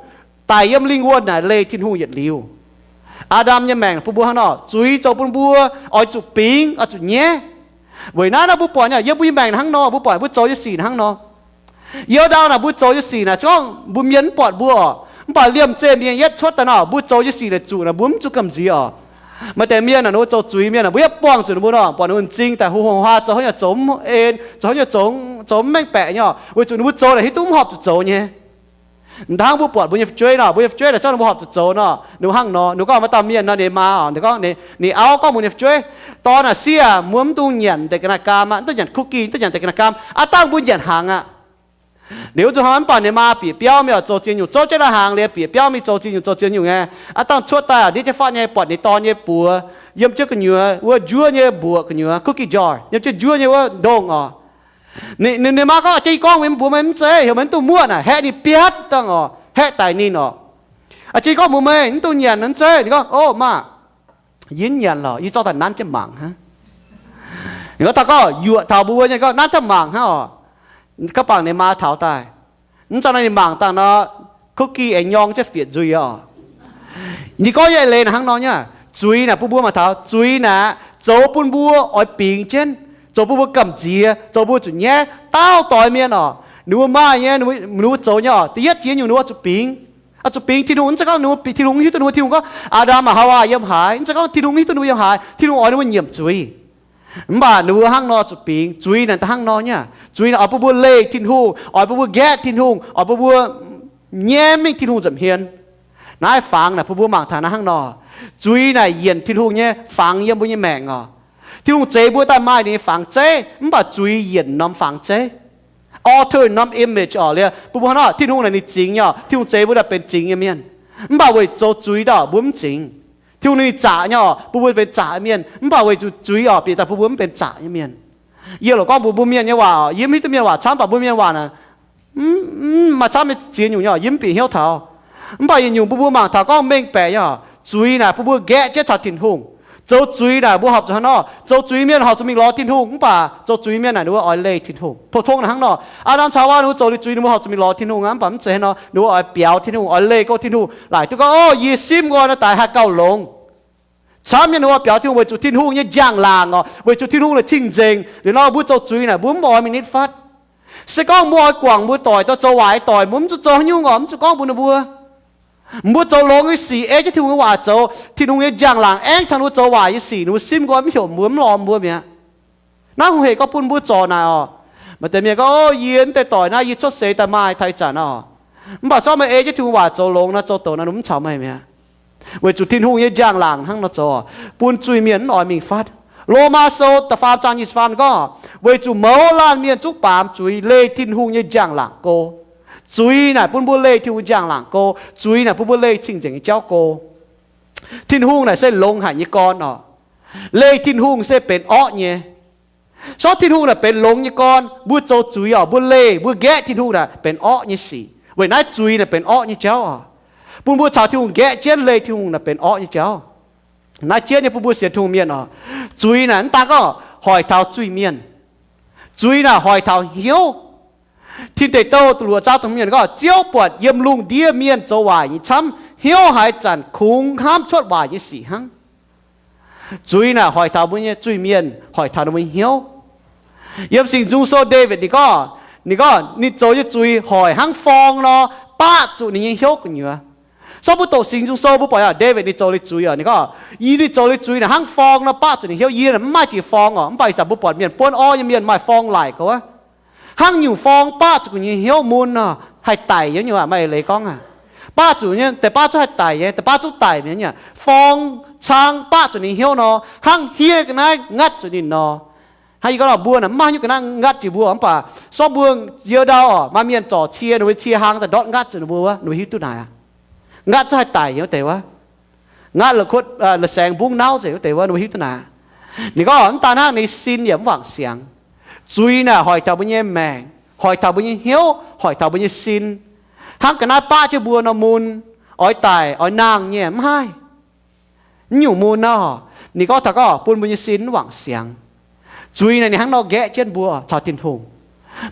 Daic yiem lingh wuonh naaic leih Tin-Hungh yietc liuz. Aa^ndam nyei maengc bun mbuo hnangv nor, zuiz zoux bun mbuo oix zuqc bingx, oix zuqc nyaiv. Weic naaiv nor mbuo buatc nyei, yiem mbuo nyei maengc hnangv nor, mbuo buatc mbuo zoux nyei sic hnangv nor. Yietc ndau naaic mbuo zoux nyei sic naaic, se gorngv mbuo mienh mv buatc mbuo oc, mv baac liemh zeih mienh yietv cuotv daaih nor, mbuo zoux nyei sic naaic zuqc naaic mbuo mv zuqc gamh nziex oc. Maaih deix mienh naaic, ninh mbuo zoux zuiz mienh naaic, mbuo yietv buangh zuqc ninh mbuo nor, buatc ninh mbuo m'zing daaih huv huaax, zoux haaix nyungc zoux mv en, zoux haaix nyungc zoux, zoux mv mengh baeqc nyei oc, weic zuqc ninh mbuo zoux naaic hiuv duqv mv horpc zuqc zoux nyei. Hnangv mbuo buatc mbuo nyei fu'jueiv nor, mbuo nyei fu'jueiv naaic, zorqv ninh mbuo horpc zuqc zoux nor, ninh mbuo hnangv nor, ninh gorngv maaih dauh mienh nor, ninh maa oc, ninh gorngv ninh, ninh auv gorngv mbuo nyei fu'jueiv, Dorn aac, sieqv aac, mbuo mv dungx nyanc deix ga'naaiv gaam aqv, mv dungx nyanc cookie, mv dungx nyanc deix ga'naaiv gaam aqv. Dangh mbuo nyanc hnaangx aqv. Liuz wuov nzunc hnoi mv baac ninh maa bieqc biauv mingh oc, zoux ziex nyungc, zouv jienv naaiv hnaangx liuz bieqc biauv mingh zoux ziex nyungc, zoux ziex nyungc nyei. Aav dangh cuotv daaih aqv, ndiev jienv fatv nyei, buatc ninh dorn nyei buoz yiem jienv gu'nyuoz wuov njuov nyei mbuoqc gu'nyuoz, cookie jar, yiem jienv njuov nyei wuov ndongh oc. Ninh, ninh maa gorngv, A'jang yie gorngv meih mbuox meih mv zeiz, heuc meih mv dungx muoqv naaic, haeqv ninh biatv dangh oc, haeqv daic ninh oc. A'jang yie gorngv mbuox meih mv dungx nyanc, mv zeiz? Ninh gorngv, Ov, maah! Yie mv nyanc lorqc, yie zorqv daaih nanv jienv mangc hnangv. Ninh gorngv taux gorngv yuoqc taux mbuo nyei, gorngv nanv jienv mangc hnangv oc. Ga'bangc ninh maa taux daaih, mv zauh naaiv ninh mangc dangh nor, cookie aengx nyorng jienv fietc nzuih oc. Ninh gorngv nyei leiz naaic hnangv nor nyei, zuiz naaic bun mbuo mangc taux, zuiz naaic zoux bun mbuo oix bingx jienv, zoux bun mbuo gamh nziex, zoux mbuo zuqc nyaiv. Dauh doix mienh oc, ninh mbuo maaih nyei, ninh mbuo zoux nyei oc, da'yietv jiex nyungc ninh mbuo oix zuqc bingx. Oix zuqc bingx Tin-Hungh, mv zeiz gorngv ninh mbuo bingx Tin-Hungh, hiuv duqv ninh mbuo, Tin-Hungh gorngv, Aa^ndam aac, Haawaa yiem haaix, mv zeiz gorngv Tin-Hungh hiuv duqv ninh mbuo yiem haaix, Tin-Hungh oix ninh mbuo nyiemc zuiz. Mv baac ninh mbuo hnangv nor zuqc bingx. Zuiz naaic da'hnangv nor nyei. Zuiz naaic oix bun mbuo leih Tin-Hungh, oix bun mbuo nqaeqv Tin-Hungh, oix bun mbuo nyaiv mingh Tin-Hungh nza'hmien. Naaiv fangx naaic bun mbuo mangc taux naaiv hnangv nor. Zuiz naaic yienc Tin-Hungh nyei fangx yiem mbuo nyei maengc oc. Tin-Hungh zeix mbuo daaih maaih ninh nyei fangx zeiv, mv baac zuiz yienc norm fangx zeiv, alter norm image oc. Liuz bun mbuo hnangv nor, Tin-Hungh naaic ninh zingx nyei oc. Tin-Hungh zeix mbuo daaih benx zingx nyei mienh, mv baac weic zoux zuiz daaih mbuo mv zingx. Tin-Hungh ninh zaqc nyei oc, bun mbuo benx zaqc nyei mienh, mv baac weic zuqc zuiz oc, bieqc daaih bun mbuo mv benx zaqc nyei mienh. Yie loc gorngv mbuox mbuo mienh nyei waac oc, yie mv hiuv duqv mienh waac camv, mv baac mbuo mienh waac naaic, maaih camv nyei ziex nyungc nyei oc, yie mv bieqc hnyouv taux. Mv baac yietc nyungc bun mbuo mangc taux gorngv mengh baeqc nyei oc, zuiz naaic bun mbuo nqaeqv jienv caux Tin-Hungh. Zoux zuiz naaic mbuo horpc zuqc hnangv nor, zoux zuiz mienh horpc zuqc mingh lorz Tin-Hungh, mv baac zoux zuiz mienh naaic ninh mbuo oix leih Tin-Hungh. Pou-tong naaic hnangv nor, Aa^ndam caux Haawaa ninh mbuo zoux liuz zuiz ninh mbuo horpc zuqc mingh lorz Tin-Hungh aqv, mv baac mv zeiz hnangv nor, ninh mbuo oix biaux Tin-Hungh, oix leih go Tin-Hungh. Laaic duqv gorngv, Ov, yie simv nqoi nor daic haih gauh longx. Camv nyei ninh mbuo biaux Tin-Hungh weic zuqc Tin-Hungh nyei njang-laangc oc, weic zuqc Tin-Hungh naaic cing-nzengc. Liuz nor mbuo zoux zuiz naaic mbuo mv oix mingh nitv fatv. Se gorngv mbuo oix guangc mbuo doic, dorh zoux waaic nyei doic, mbuo mv zuqc zoux haaix nyungc oc, mv zuqc gorngv mbuox ninh mbuo. Mbuo zoux longx nyei sic, ei jienv Tin-Hungh nyei waac zoux, Tin-Hungh nyei njang-laangc aengx taux ninh mbuo zoux waaic nyei sic, ninh mbuo simv nqoi mv heuc mbuo, mv lorz mbuo mi'aqv. Naaiv hungh hec gorngv bun mbuo zorc naaic oc. Maaih deix mienh gorngv, Ov, yie mv deix doic naaiv yie cuotv seix daaih maaih taux ih zanc oc. Mv baac se gorngv meih ei jienv Tin-Hungh waac zoux longx nor, zoux douc nor, ninh mv caux meih mi'aqv. Weic zuqc Tin-Hungh nyei njang-laangc hnangv nor zoux, bun zuiz-mienh mv oix mingh fatv. Lomaa Sou da'faam zaang nyic ziepc faam gorngv, weic zuqc mouz laanh mienh zungv baamz zuiz, leih Tin-Hungh nyei njang-laangc go. Zuiz naaic bun mbuo leih Tin-Hungh njang-laangc go. Zuiz naaic bun mbuo leih cing-nzengc nyei jauv go. Tin-Hungh naaic se longx haic nyei gorn oc. Leih Tin-Hungh se benx orqv nyei. Sortv Tin-Hungh naaic benx longx nyei gorn, mbuo zoux zuiz oc, mbuo leih, mbuo nqaeqv Tin-Hungh naaic benx orqv nyei sic. Weic naaiv zuiz naaic benx orqv nyei jauv oc, bun mbuo caux Tin-Hungh nqaeqv jienv leih Tin-Hungh naaic benx orqv nyei jauv. Naaiv jienv nyei bun mbuo sienx Tin-Hungh mienh oc, zuiz naaic mv daan gorngv hoic taux zuiz-mienh. Zuiz naaic hoic taux hnyouv. Tin Deic Douh luoqc zaang da'hmz yiemc gorngv, Ziouv buatc yiem lungh ndiev mienh zoux waaic nyei camv, hnyouv haaix zanc kungx hnamv cuotv waaic nyei sic hnangv. Zuiz naaic hoic taux mbuo nyei zuiz-mienh, hoic taux ninh mbuo nyei hnyouv. Yiem Singx Nzung Sou Ndaawitv ninh gorngv, ninh gorngv ninh zoux nyei zuiz hoic hnangv forng nor, baqv zuqc ninh nyei hnyouv gu'nyuoz. Sortv mbuo doqc Singx Nzung Sou mbuo buatc Ndaawitv ninh zoux liuz zuiz oc, ninh gorngv, Yie ninh zoux liuz zuiz naaic hnangv forng nor baqv zuqc ninh hnyouv. Yie mv maaih jiex forng oc, mv baac ih zanc mbuo buatc mienh buonv orv nyei mienh maaih forng laic gorx. Hnangv nyungc forng baqv zuqc gu'nyuoz hnyouv mun nor, haih daic nyei nyungc aqv. Maaih eix leiz gorngv aqv, baqv zuqc nyei, deix baqv zungv haih daic nyei, deix baqv zungv daic mi'aqv. Forng cang baqv zuqc ninh hnyouv nor, hnangv hiev ga'naaiv ngatv zuqc ninh nor. Hnangv yie gorngv nor, mbuo naaic mv maaih haaix nyungc ga'naaiv ngatv jiex mbuo, mv baac sortv mbuo yiem ndau oc, maaih mienh zorc cie ninh mbuo cie hlang daaih ndortv ngatv zuqc ninh mbuo wuov, ninh mbuo hiuv duqv naaic aqv. Ngatv zungv haih daic nyei wuov deix wuov. Ngatv la'kuotv la'saengx mbungv nauv nzengc wuov deix wuov, ninh mbuo hiuv duqv naaic aqv. Ninh gorngv mv daan hnangv, ninh sin yaac mv wangc siangx. Zuiz naaic hoic taux mbuo nyei maengc, hoic taux mbuo nyei hnyouv, hoic taux mbuo nyei sin. Hnangv ga'naaiv baqv jienv mbuo nor mun, oix daic oix nangh nyei mv haih. Mv nyungc mun nor, ninh gorngv taux gorngv bun mbuo nyei sin mv wangc siangx. Zuiz naaic ninh hnangv nor nqaeqv jienv mbuo caux Tin-Hungh,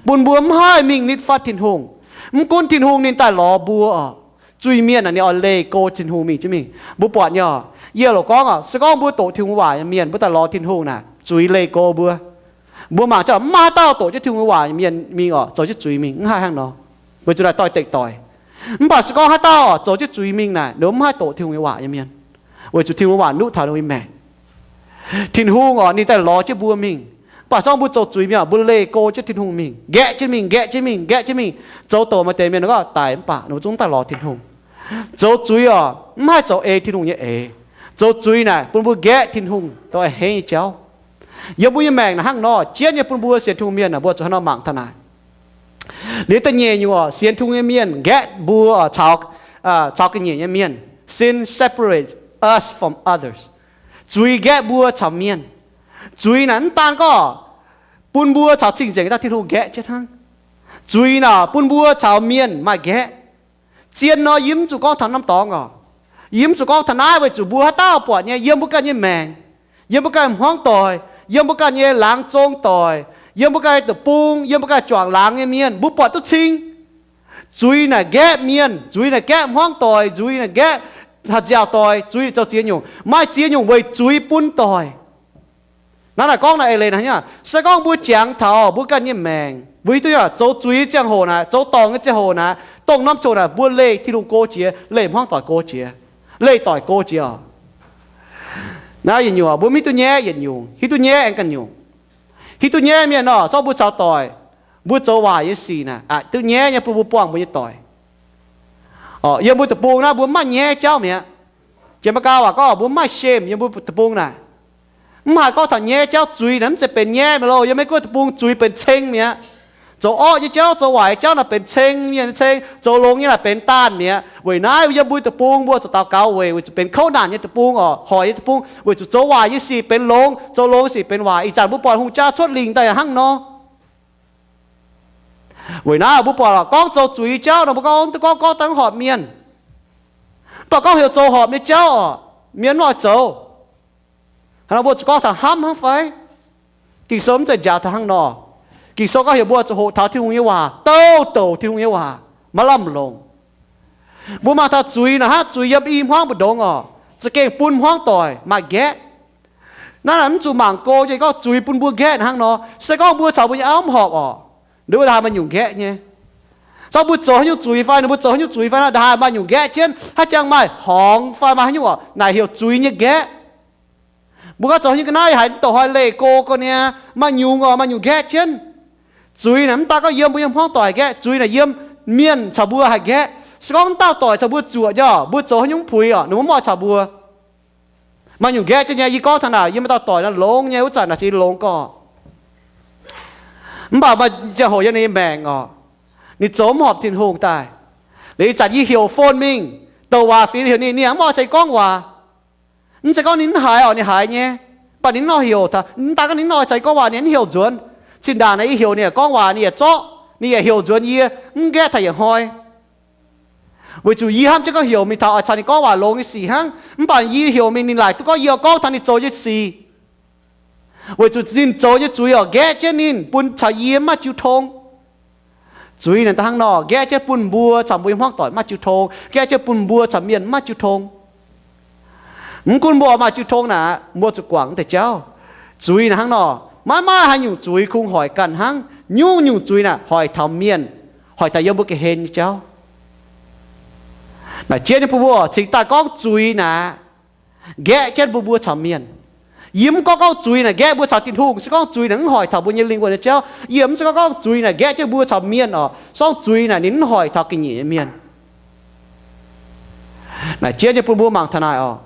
bun mbuo mv haih mingh nitv fatv Tin-Hungh. Mv gunv Tin-Hungh ninh daaih lorz mbuo oc, zuiz-mienh naaic ninh oix leih go Tin-Hungh mingh jienv mingh. Mbuo buatc nyei oc, yie loc gorngv oc, se gorngv mbuo doqc Tin-Hungh waac nyei mienh, mbuo daaih lorz Tin-Hungh naaic, zuiz leih go mbuo. Mbuo mangc jienv mv maaih haaix dauh doqc jienv Tin-Hungh waac nyei mienh mingh oc, zoux jienv zuiz mingh, mv haih hnangv nor. Weic zuqc naaic doix-dekc doic. Mv baac se gorngv haaix dauh zoux jienv zuiz mingh naaic, ninh mbuo mv haih doqc Tin-Hungh nyei waac nyei mienh, weic zuqc Tin-Hungh waac nuqv taux ninh mbuo nyei maengc. Tin-Hungh oc, ninh daaih lorz jienv mbuo mingh. Mv baac se gorngv mbuo zoux zuiz mingh oc, mbuo leih go jienv Tin-Hungh mingh, nqaeqv jienv mingh, nqaeqv jienv mingv, nqaeqv jienv mingh. Zoux douc maaih deix mienh gorngv daic mv baac ninh mbuo zungv daaih lorz Tin-Hungh. Zoux zuiz oc, mv haih zoux ei Tin-Hungh nyei eix. Zoux zuiz naaic bun mbuo nqaeqv Tin-Hungh, doix-hengv nyei jauv. Yiem mbuo nyei maengc naaic hnangv nor, jienv nyei bun mbuo sienx Tin-Hungh mienh naaic, mbuo zuqc hnangv nor mangc taux naaic. Liuz da'nyeic nyungc oc, sienx Tin-Hungh nyei mienh nqaeqv mbuo caux, caux ga'nyiec nyei mienh. Sin separates us from others. Zuiz nqaeqv mbuo caux mienh. Zuiz naaic mv daan gorngv bun mbuo caux cing-nzengc dauh Tin-Hungh nqaeqv jienv hnangv. Zuiz naaic bun mbuo caux mienh maaih nqaeqv. Zien nor yie mv zuqc gorngv taux norm dorngx oc. Yie mv zuqc gorngv taux naaiv weic zuqc mbuo haaix dauh buatc nyei, yiem mbuo ganh nyei maengc, yiem mbuo ganh hmuangv doic, yiem mbuo ganh nyei laangz zong doic, yiem mbuo ganh deic-bung, yiem mbuo ganh juangc laangz nyei mienh, mbuo buatc duqv cing. Zuiz naaic nqaeqv mienh, zuiz naaic nqaeqv hmuangv doic, zuiz naaic nqaeqv haaix nziaauc doic, zuiz naaic zoux ziex nyungc. Maaih ziex nyungc weic zuiz bun doic. Naaiv naaic gorngv naaic eix leiz naaic, se gorngv mbuo jangx taux mbuo ganh nyei maengc, mbuo hiuv duqv zoux zuiz nyei ziangh hoc naaic, zoux dorngc nyei ziangh hoc naaic, dongh norm ziangh hoc naaic mbuo leih Tin-Hungh go jiex, leih hmuangv doic go jiex, leih doic go jiex oc. Naaiv yietc nyungc mbuo mv hiuv duqv nyaiv yietc nyungc, hiuv duqv nyaiv aengx ganh nyungc. Hiuv duqv nyaiv mienh nor, zorqv mbuo caux doic, mbuo zoux waaic nyei sic naaic, aqc duqv nyaiv nyei bun mbuo buangh mbuo nyei doic. Yiem mbuo deic-bung naaiv mbuo mv maaih nyaiv jauv mi'aqv. Janx-Meigaa waac gorngv mbuo mv maaih shame yiem mbuo deic-bung naaic. Mv haiz gorngv taux nyaiv jauv, zuiz naaic mv zeiz benx nyaiv mi'aqv loh. Yiem Meiv Guoqv deic-bung zuiz benx ceng mi'aqv. Zoux orqv nyei jauv, zoux waaic nyei jauv naaic benx ceng, mienh ceng, zoux longx nyei naaic benx daanh mi'aqv. Weic naaiv yiem mbuo deic-bung mbuo zuqc daux gaux weic, weic zuqc benx kouv naanc nyei deic-bung oc, hoic nyei deic-bung, weic zuqc zoux waaic nyei sic benx longx, zoux longx nyei sic benx waaic. Ih zanc mbuo buatc hungh jaa cuotv lingc daaih yaac hnangv nor. Weic naaiv mbuo buatc lorqc, gorngv zoux zuiz nyei jauv nor, mbuo gorngv duqv gorngv gorngv daaih mv horpc mienh. Mv baac gorngv heuc zoux horpc nyei jauv oc, mienh mv oix zoux. Hnangv nor mbuo zuqc gorngv taux hnamv hnangv fai? Ging-Sou mv zeiz njaaux taux hnangv nor. Ging-Sou gorngv heuc mbuo zuqc hoqc taux Tin-Hungh nyei waac, douc douc Tin-Hungh nyei waac, maiv lamh longc. Mbuo mangc taux zuiz naaic hnangv, zuiz yiem i hmuangv mbu'ndongx oc, za'gengh bun hmuangv doic maaih nqaeqv. Naaiv naaic mv zuqc mangc go, gorngv zuiz bun mbuo nqaeqv hnangv nor, se gorngv mbuo caux mbuo nyei auv mv horpc oc, nduov daaih maaih nyungc nqaeqv nyei. Zorqv mbuo zoux haaix nyungc zuiz fai, ninh mbuo zoux haaix nyungc zuiz fai, naaiv ndaaih maaih nyungc nqaeqv jienv, haaix jangx maaih horngz fai maaih haaix nyungc oc, naaic heuc zuiz nyei nqaeqv. Mbuo gorngv zoux haaix nyungc ga'naaiv haaix, douc haaix leih go ga'naaiv, maaih nyungc oc, maaih nyungc nqaeqv jienv. Zuiz naaic mv daan gorngv yiem mbuo nyei hmuangv doic haih nqaeqv, zuiz naaic yiem mienh caux mbuo haih nqaeqv. Se gorngv dauh doic caux mbuo zuoqc nyei, mbuo zoux haaix nyungc puix oc, ninh mbuo mv oix caux mbuo. Maaih nyungc nqaeqv jienv nyei. Yie gorngv taux naaic, yiem maaih dauh doic naaiv longx nyei, wuov zanc naaic zingh longx gorqv. Mv baac maaih ziangh hoc yiem ninh nyei maengc oc, ninh zoux mv horpc Tin-Hungh daaih. Liuz ih zanc yie heuc phone mingh, douc waac fingx heuc ninh, ninh yaac mv oix caux yie gorngv waac. Mv zeiz gorngv ninh mv haiz oc, ninh haiz nyei, mv baac ninh mv oix heuc taux, mv daan gorngv ninh mv oix caux yie gorngv waac, ninh mv heuc nzuonx. Zinh ndaangc naaic yie heuc ninh gorngv waac, ninh yaac zorqv, ninh yaac heuc nzuonx yie, mv nqaeqv taux yietc hnoi. Weic zuqc yie hnamv jienv gorngv heuc mingh taux oix caux ninh gorngv waac longx nyei sic hnangv, mv baac yie heuc mingh ninh laaic duqv gorngv yie oix gorngv taux ninh zoux nyei sic. Weic zuqc ninh zoux nyei zuiz oc, nqaeqv jienv ninh, bun caux yie mv maaih jiu tong. Zuiz naaic da'hnangv nor, nqaeqv jienv bun mbuo caux mbuo nyei hmuangv doic mv maaih jiu tong, nqaeqv jienv bun mbuo caux mienh mv maaih jiu tong. Mv gunv mbuo maaih jiu tong naaic, mbuo zuqc guangc deix jauv. Zuiz naaic hnangv nor, maiv maaih haaix nyungc zuiz kungx hoic ganh hnangv. Nyungc-nyungc zuiz naaic hoic taux mienh, hoic taux yiem mbuo ga'hlen nyei jauv. Naaic jienv nyei bun mbuo cingx daaih gorngv zuiz naaic nqaeqv jienv mbuo, mbuo caux mienh. Yie mv gorngv gorngv zuiz naaic nqaeqv mbuo caux Tin-Hungh, se gorngv zuiz naaic mv hoic taux mbuo nyei lingh wuonh nyei jauv. Yie mv zeiz gorngv gorngv zuiz naaic nqaeqv jienv mbuo caux mienh oc. Se gorngv zuiz naaic ninh mv hoic taux ga'nyiec nyei mienh. Naaic jienv nyei bun mbuo mangc taux naaic oc.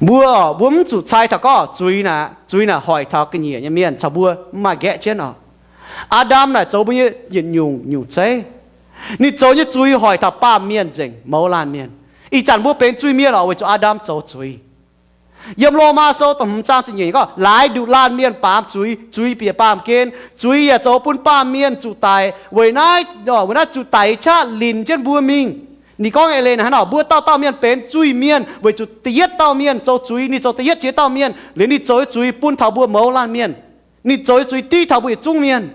Mbuo, mbuo mv zuqc cai taux gorngv zuiz naaic, zuiz naaic hoic taux ga'nyiec nyei mienh caux mbuo mv maaih nqaeqv jienv oc. Aa^ndam naaic zoux mbuo nyei yietc nyungc nyungc zeiv. Ninh zoux nyei zuiz hoic taux baamh mienh nzengc, mouz laanh mienh. Ih zanc mbuo benx zuiz-mienh oc, weic zuqc Aa^ndam zoux zuiz. Yiem Lomaa Sou da'hmz zaang ziepc nyeic gorngv, laaix nduqc laanh mienh baamz zuiz, zuiz bieqc baamh gen. Zuiz yaac zoux bun baamh mienh zuqc daic. Weic naaiv, weic naaiv zuqc daic qaqv linc jienv mbuo mingh. Ninh gorngv eix leiz naaic hnangv nor, mbuo dauh dauh mienh benx zuiz-mienh weic zuqc da'yietv dauh mienh zoux zuiz, ninh zoux da'yietv jiex dauh mienh. Liuz ninh zoux nyei zuiz bun taux mbuo mouz laanh mienh. Ninh zoux nyei zuiz div taux mbuo yietc zungv mienh.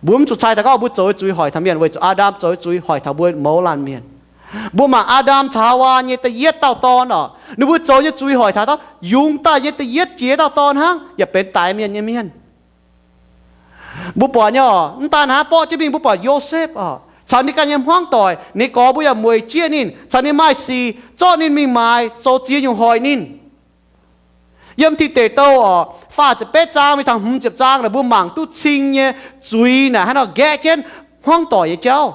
Mbuo mv zuqc cai taux gorngv mbuo zoux nyei zuiz hoic taux mienh, weic zuqc Aa^ndam zoux nyei zuiz hoic taux mbuo mouz laanh mienh. Mbuo mangc Aa^ndam caux Haawaa nyei da'yietv dauh dorn oc, ninh mbuo zoux nyei zuiz hoic taux yungz daaih nyei da'yietv jiex dauh dorn hnangv, yaac benx daix mienh nyei mienh. Mbuo buatc nyei oc, mv daan hnangv, borqv jienv mingh mbuo buatc Yosepv oc, caux ninh ganh nyei hmuangv doic, ninh gorx mbuo yaac mueic jieqv ninh, caux ninh maaih sic, zorqv ninh mingh maaiz, zoux ziex nyungc hoic ninh. Yiem Tin Deic Douh oc, faah ziepc betv zaang mingh taux hmz ziepc zaang naaic, mbuo mangc duqv cing nyei zuiz naaic hnangv nor nqaeqv jienv hmuangv doic nyei jauv.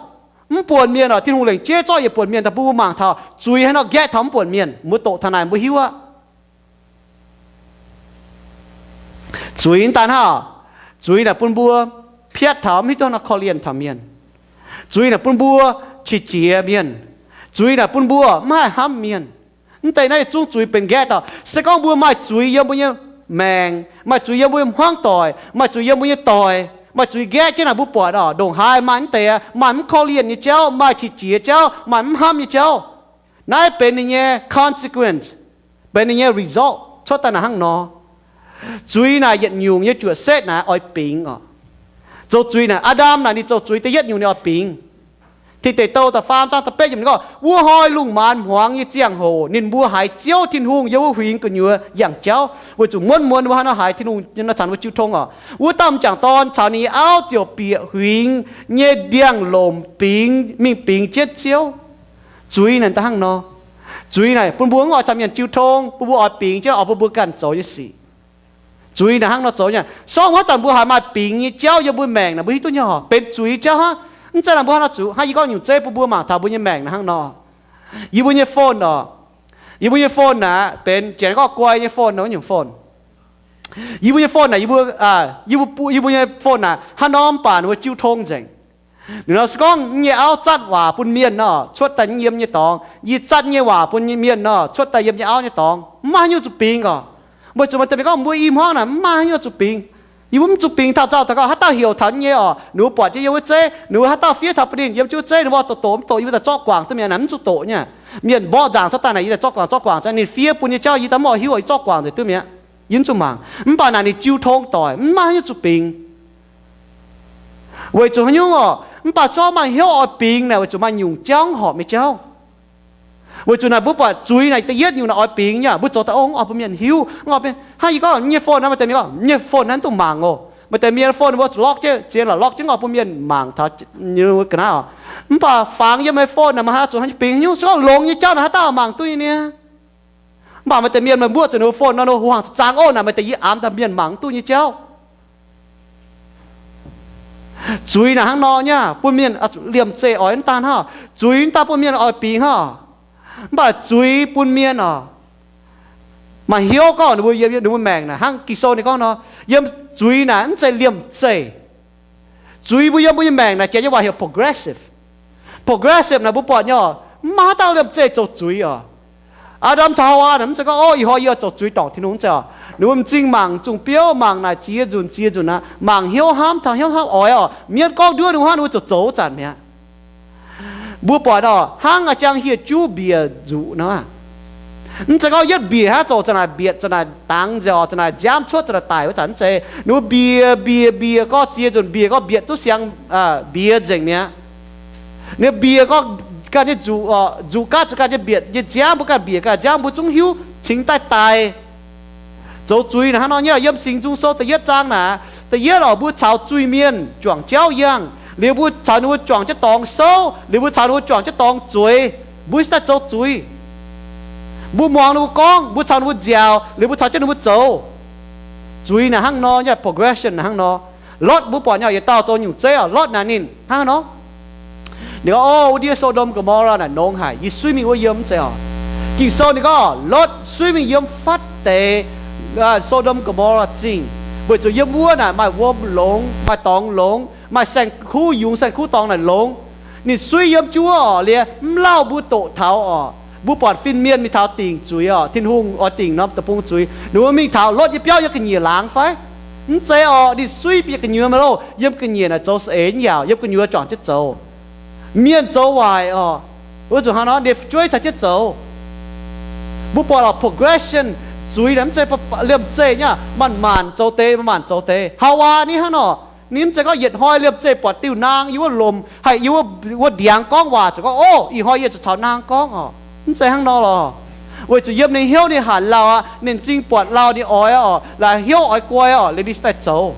Mv buonc mienh oc, Tin-Hungh lengc jeiv zorqv yietc buonc mienh daaih bun mbuo mangc taux zuiz hnangv nor nqaeqv taux mv buonc mienh. Mbuo doqc taux naaic mbuo hiuv aqv. Zuiz daaih hnangv, zuiz naaic bun mbuo piatv taux, mv hiuv duqv nor korv-lienh taux mienh. Zuiz naaic bun mbuo qiex jiez mienh. Zuiz naaic bun mbuo mv haih hnamv mienh. Mv deix naaiv yietc zungv zuiz benx nqaeqv dauh. Se gorngv mbuo maaih zuiz yiem mbuo nyei maengc, maaih zuiz yiem mbuo nyei hmuangv doic, maaih zuiz yiem mbuo nyei doic, maaih zuiz nqaeqv jienv naaic, mbuo buatc oc, ndongc haaix maaih mv deix, maaih mv korv-lienh nyei jauv, maaih qiex jiez jauv, maaih mv hnamv nyei jauv. Naaiv benx ninh nyei consequence, benx ninh nyei result cuotv daaih naaic hnangv nor. Zuiz naaic yietc nyungc nyei juoqc setv naaic oix bingx oc. Zoux zuiz naaic, Aa^ndam naaic ninh zoux zuiz da'yietv nyungc ninh oix bingx. Tin Deic Douh da'faam zaang da'betv yiemc ninh gorngv, wuov hnoi lungh maanz hmuangx nyei ziangh hoc ninh mbuo haiz Ziouv Tin-Hungh yiem wuov huingx gu'nyuoz yangh jauv, weic zuqc muonv muonz wuov hnoi haiz Tin-Hungh nor caux ninh mbuo jiu tong oc. Wuov dauh m'jangc dorn caux ninh nyei auv ziouc bieqc huingx nyei ndiangx-lomc bingx, mingh bingx jienv Ziouv. Zuiz naaic da'hnangv nor. Zuiz naaic bun mbuo mv oix caux mienh jiu tong, bun mbuo oix bingx jienv oix bun mbuo ganh zoux nyei sic. Zuiz naaic hnangv nor zoux nyei. Sorng wuov zanc mbuo haiz maaih bingx nyei jauv yiem mbuo maengc naaic, mbuo hiuv duqv nyei oc, benx zuiz jauv hnangv. Mv zeiz naaic mbuo hnangv nor zuqc hnangv. Yie gorngv nyungc zeiv bun mbuo mangc taux mbuo nyei maengc naaic hnangv nor. Yie mbuo nyei phone oc, yie mbuo nyei phone naaic benx janx gorngv guai nyei phone nor, nyungc phone. Yie mbuo nyei phone naaic, yie mbuo, yie mbuo, yie mbuo nyei phone naaic hnangv nor mv baac ninh mbuo jiu tong nzengc. Ninh nor se gorngv nyei auv zatv waac bun mienh nor, cuotv daaih yiem nyei dorngx. Yie zatv nyei waac bun mienh nor, cuotv daaih yiem nyei auv nyei dorngx. Mv maaih haaix nyungc zuqc bingx oc. Weic zuqc maaih deix mienh gorngv mbuo i hmuangv naaic mv maaih haaix nyungc zuqc bingx. Yie mbuo mv zuqc bingx taux nzauh taux gauh haaix dauh heuc taux nyei oc, ninh mbuo buatc jienv yiem wuov zeiv, ninh mbuo haaix dauh fiev taux bun ninh yiem jienv wuov zeiv, ninh mbuo doqc doqc mv doqc, yie mbuo daaih zorqv guangc duqv mi'aqv, mv zuqc doqc nyei. Mienh mborqv nzaangc cuotv daaih naaic, yie daaih zorqv guangc zorqv guangc, ninh fiev bun nyei jauv yie daaih mv oix hiuv, yie zorqv guangc nzengc duqv mi'aqv. Yie mv zuqc mangc. Mv baac naaic ninh jiu tong doic, mv maaih haaix nyungc zuqc bingx. Weic zuqc haaix nyungc oc? Mv baac zorqv maaih hnyouv oix bingx naaic, weic zuqc maaih nyungc jauv horpc nyei jauv. Weic zuqc naaic mbuo buatc zuiz naaic da'yietv nyungc naaic oix bingx nyei, mbuo zoux daaih ov, mv oix bun mienh hiuv, mv oix bun, hnangv yie gorngv nyei phone naaiv, maaih deix mienh gorngv nyei phone naaiv mv dungx mangc oc. Maaih deix mienh phone mbuo zuqc lock jienv, zien lorqc, lock jienv, mv oix bun mienh mangc taux ga'naaiv oc. Mv baac fangx yiem meih phone naaic maaih haaix zuqc bingx haaix nyungc? Se gorngv longx nyei jauv naaic haaix dauh mangc duqv nyei niaa? Mv baac maaih deix mienh meih mbuoqv zuqc ninh mbuo phone nor, ninh mbuo huaang zaangc ov, naaic maaih deix yie amx daaih mienh mangc mv duqv nyei jauv. Zuiz naaic hnangv nor nyei, bun mienh liemh zeih oix mv daan hnangv. Zuiz mv daan bun mienh oix bingx hnangv, mv baac zuiz bun mienh oc, maaih hnyouv gorngv ninh mbuo yiem ninh mbuo maengc naaic hnangv Ging-Sou ninh gorngv nor, yiem zuiz naaic mv zeiz liemh zeih. Zuiz mbuo yiem mbuo nyei maengc naaic jiex nyei waac heuc progressive. Progressive naaic mbuo buatc nyei oc, mv maaih haaix dauh liemh zeih zoux zuiz oc. Aa^ndam caux Haawaa naaic mv zeiz gorngv, ov, ih hnoi yie oix zoux zuiz dorngc Tin-Hungh, mv zeiz oc. Ninh mbuo m'zing mangc zungh biouv, mangc naaic ziex nzunc ziex nzunc aqv, mangc hnyouv hnamv taux hnyouv hnamv oix oc, mienv gorngv nduov ninh mbuo hnangv, ninh mbuo zoux zoux wuov zanc mi'aqv. Mbuo buatc oc, hnangv a'jang hieh juv mbiec nzuqc nor, mv zeiz gorngv yietv mbiec hnangv zoux za'naaic mbietc, za'naaic dangx nziaauc, za'naaic nziaamv cuotv, za'naaic daic wuov zanc, mv zeiz. Ninh mbuo mbiec mbiec mbiec gorngv ziex nzunc mbiec gorngv mbietc duqv siang, mbiec nzengc mi'aqv. Ninh mbiec gorngv ganh nyei nzuqc, nzuqc gaatv zuqc ganh nyei mbietc nyei nziaamv, mbuo ganh mbiec ganh nziaamv, mbuo zungv hiuv cingx daaih daic. Zoux zuiz naaic hnangv nor nyei. Yiem Singx Nzung Sou da'yietv zaang naaic, da'yietv oc, mbuo caux zuiz-mienh juangc jauv yangh, liuz mbuo caux ninh mbuo juangc jienv dorngx souv, liuz mbuo caux ninh mbuo juangc jienv dorngx zueiz, mbuo se daaih zoux zuiz. Mbuo muangx ninh mbuo gorngv, mbuo caux ninh mbuo nziaauc, liuz mbuo caux jienv ninh mbuo zoux. Zuiz naaic hnangv nor nyei, progression naaic hnangv nor. Lotv mbuo buatc nyei, yietc dauh zoux nyungc zeiv oc, Lotv naaic ninh hnangv nor. Ninh gorngv, ov, wuov ndiev So^ndom Go^mo^laa naaic nongx haic, yie suiv mingh wuov yiem, mv zeiz oc. Ging-Sou ninh gorngv Lotv suiv mingh yiem fatv deix So^ndom Go^mo^laa Zingh, weic zuqc yiem wuov naaic maaih wuom longx, maaih dorngx longx, maaih saeng-kuv yungz saeng-kuv dorngx naaic longx. Ninh suiv yiem jienv wuov oc, liuz mv lauh mbuo doqc taux oc, mbuo buatc fin-mienh mingh taux dingc zuiz oc, Tin-Hungh oix dingc norm deic-bung zuiz, ninh mbuo mingh taux Lotv nyei biauv yiem ga'nyiec laangz fai? Mv zeiz oc. Ninh suiv bieqc gu'nyuoz maiv loh, yiem ga'nyiec naaic zoux saeng-eix yaauc, yiem gu'nyuoz juangc jienv zoux. Mienh zoux waaic oc, wuov zuqc hnangv nor ninh fu'jueiv caux jienv zoux. Mbuo buatc oc, progression, zuiz naaic mv zeiz liemh zeih nyei, manc-manc zoux deix, manc-manc zoux deix. Haawaa ni hnangv nor, ninh mv zeiz gorngv yietc hnoi liemh zeih buatc diuh naang yiem wuov lomc, haih yiem wuov ndiangx gorngv waac zuqc gorngv, ov, ih hnoi yie zuqc caux naang gorngv oc. Mv zeiz hnangv nor lorqc. Weic zuqc yiem ninh hnyouv ninh hanc lauh aqv, ninh m'zing buatc lauh ninh oix oc, laaix hnyouv oix guai oc, liuz ninh se daaih zoux.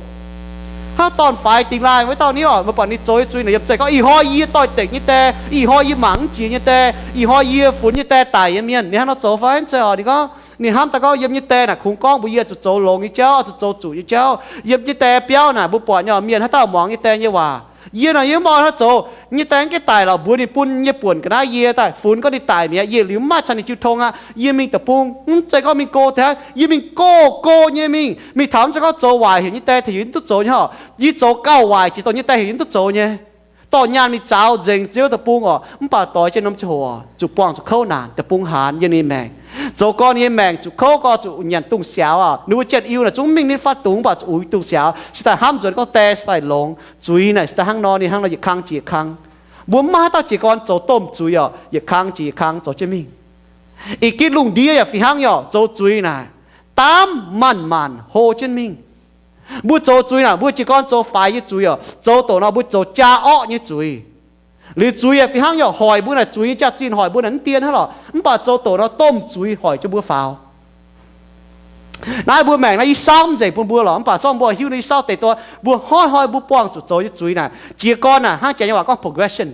Hnangv dorn-faix dingx laaih wuov dauh ni oc, meih buatc ninh zoux nyei zuiz naaic yiem zeiz gorngv, ih hnoi yie doix-dekc nyei die, ih hnoi yie mangc mv jiex nyei die, ih hnoi yie funx nyei die daic nyei mienh, ninh hnangv nor zoux fai? Mv zeiz oc. Ninh gorngv, ninh hnamv daaih gorngv yiem nyei die naaic kungx gorngv mbuox yie zuqc zoux longx nyei jauv, zuqc zoux zuqc nyei jauv. Yiem nyei die biauv naaic mbuo buatc nyei oc, mienh haaix dauh muangx nyei die nyei waac, Yie nor yie mv oix hnangv zoux. Nyei die mv gaengh daic lorqc, mbuox ninh bun nyei buonc ga'naaiv yie daaih funx gorngv ninh daic mi'aqv, yie liuz mv maaih caux ninh jiu tong aqv. Yie mingh deic-bung, mv zeiz gorngv mingh go tengx, yie mingh go go nyei mingh. Mingh taux mv zeiz gorngv zoux waaic heuc nyei die tengx yie duqv zoux nyei oc. Yie zoux gauh waaic jiex dongh nyei die heuc yie duqv zoux nyei. Dorh nyaanh mingh zaux nzengc Ziouv deic-bung oc, mv baac doix jienv norm ziangh hoc zuqc buangh zuqc kouv naanc, deic-bung haanz yiem ninh nyei maengc. Zoux gorn ninh nyei maengc zuqc kouv, gorx zuqc nyanc dungz siaaux oc. Ninh mbuo jien-iu naaic zungv mingh ninh nyei fatv dungz, mv baac zuqc uix dungz siaaux, se daaih hnamv nzuonx gorngv die se daaih longx, zuiz naaic se daaih hnangv nor, ninh hnangv nor yietc kang jiex yietc kang. Mbuo mv maaih haaix dauh jiez gorn zoux domh zuiz oc, yietc kang jiex yietc kang zoux jienv mingh. Ih gitv lungh ndiev yaac fih hnangv oc, zoux zuiz naaic, daamv manc-manc hlo jienv mingh. Mbuo zoux zuiz naaic, mbuo jiez gorn zoux faix nyei zuiz oc, zoux doqc nor mbuo zoux jaa orqv nyei zuiz. Liuz zuiz yaac fih hnangv oc, hoic mbuo naaic, zuiz nyei jaax-zinh hoic mbuo naaic mv dien hnangv lorqc, mv baac zoux doqc nor domh zuiz hoic jienv mbuo faaux. Naaiv mbuo maengc naaiv yie saauv mv nzengc bun mbuo lorqc, mv baac zorqv mbuo hiuv naaiv yie saauv deix duqv mbuo hnoi-hnoi mbuo buangh zuqc zoux nyei zuiz naaic. Jiez gorn naaic hnangv jaax nyei waac gorngv progression.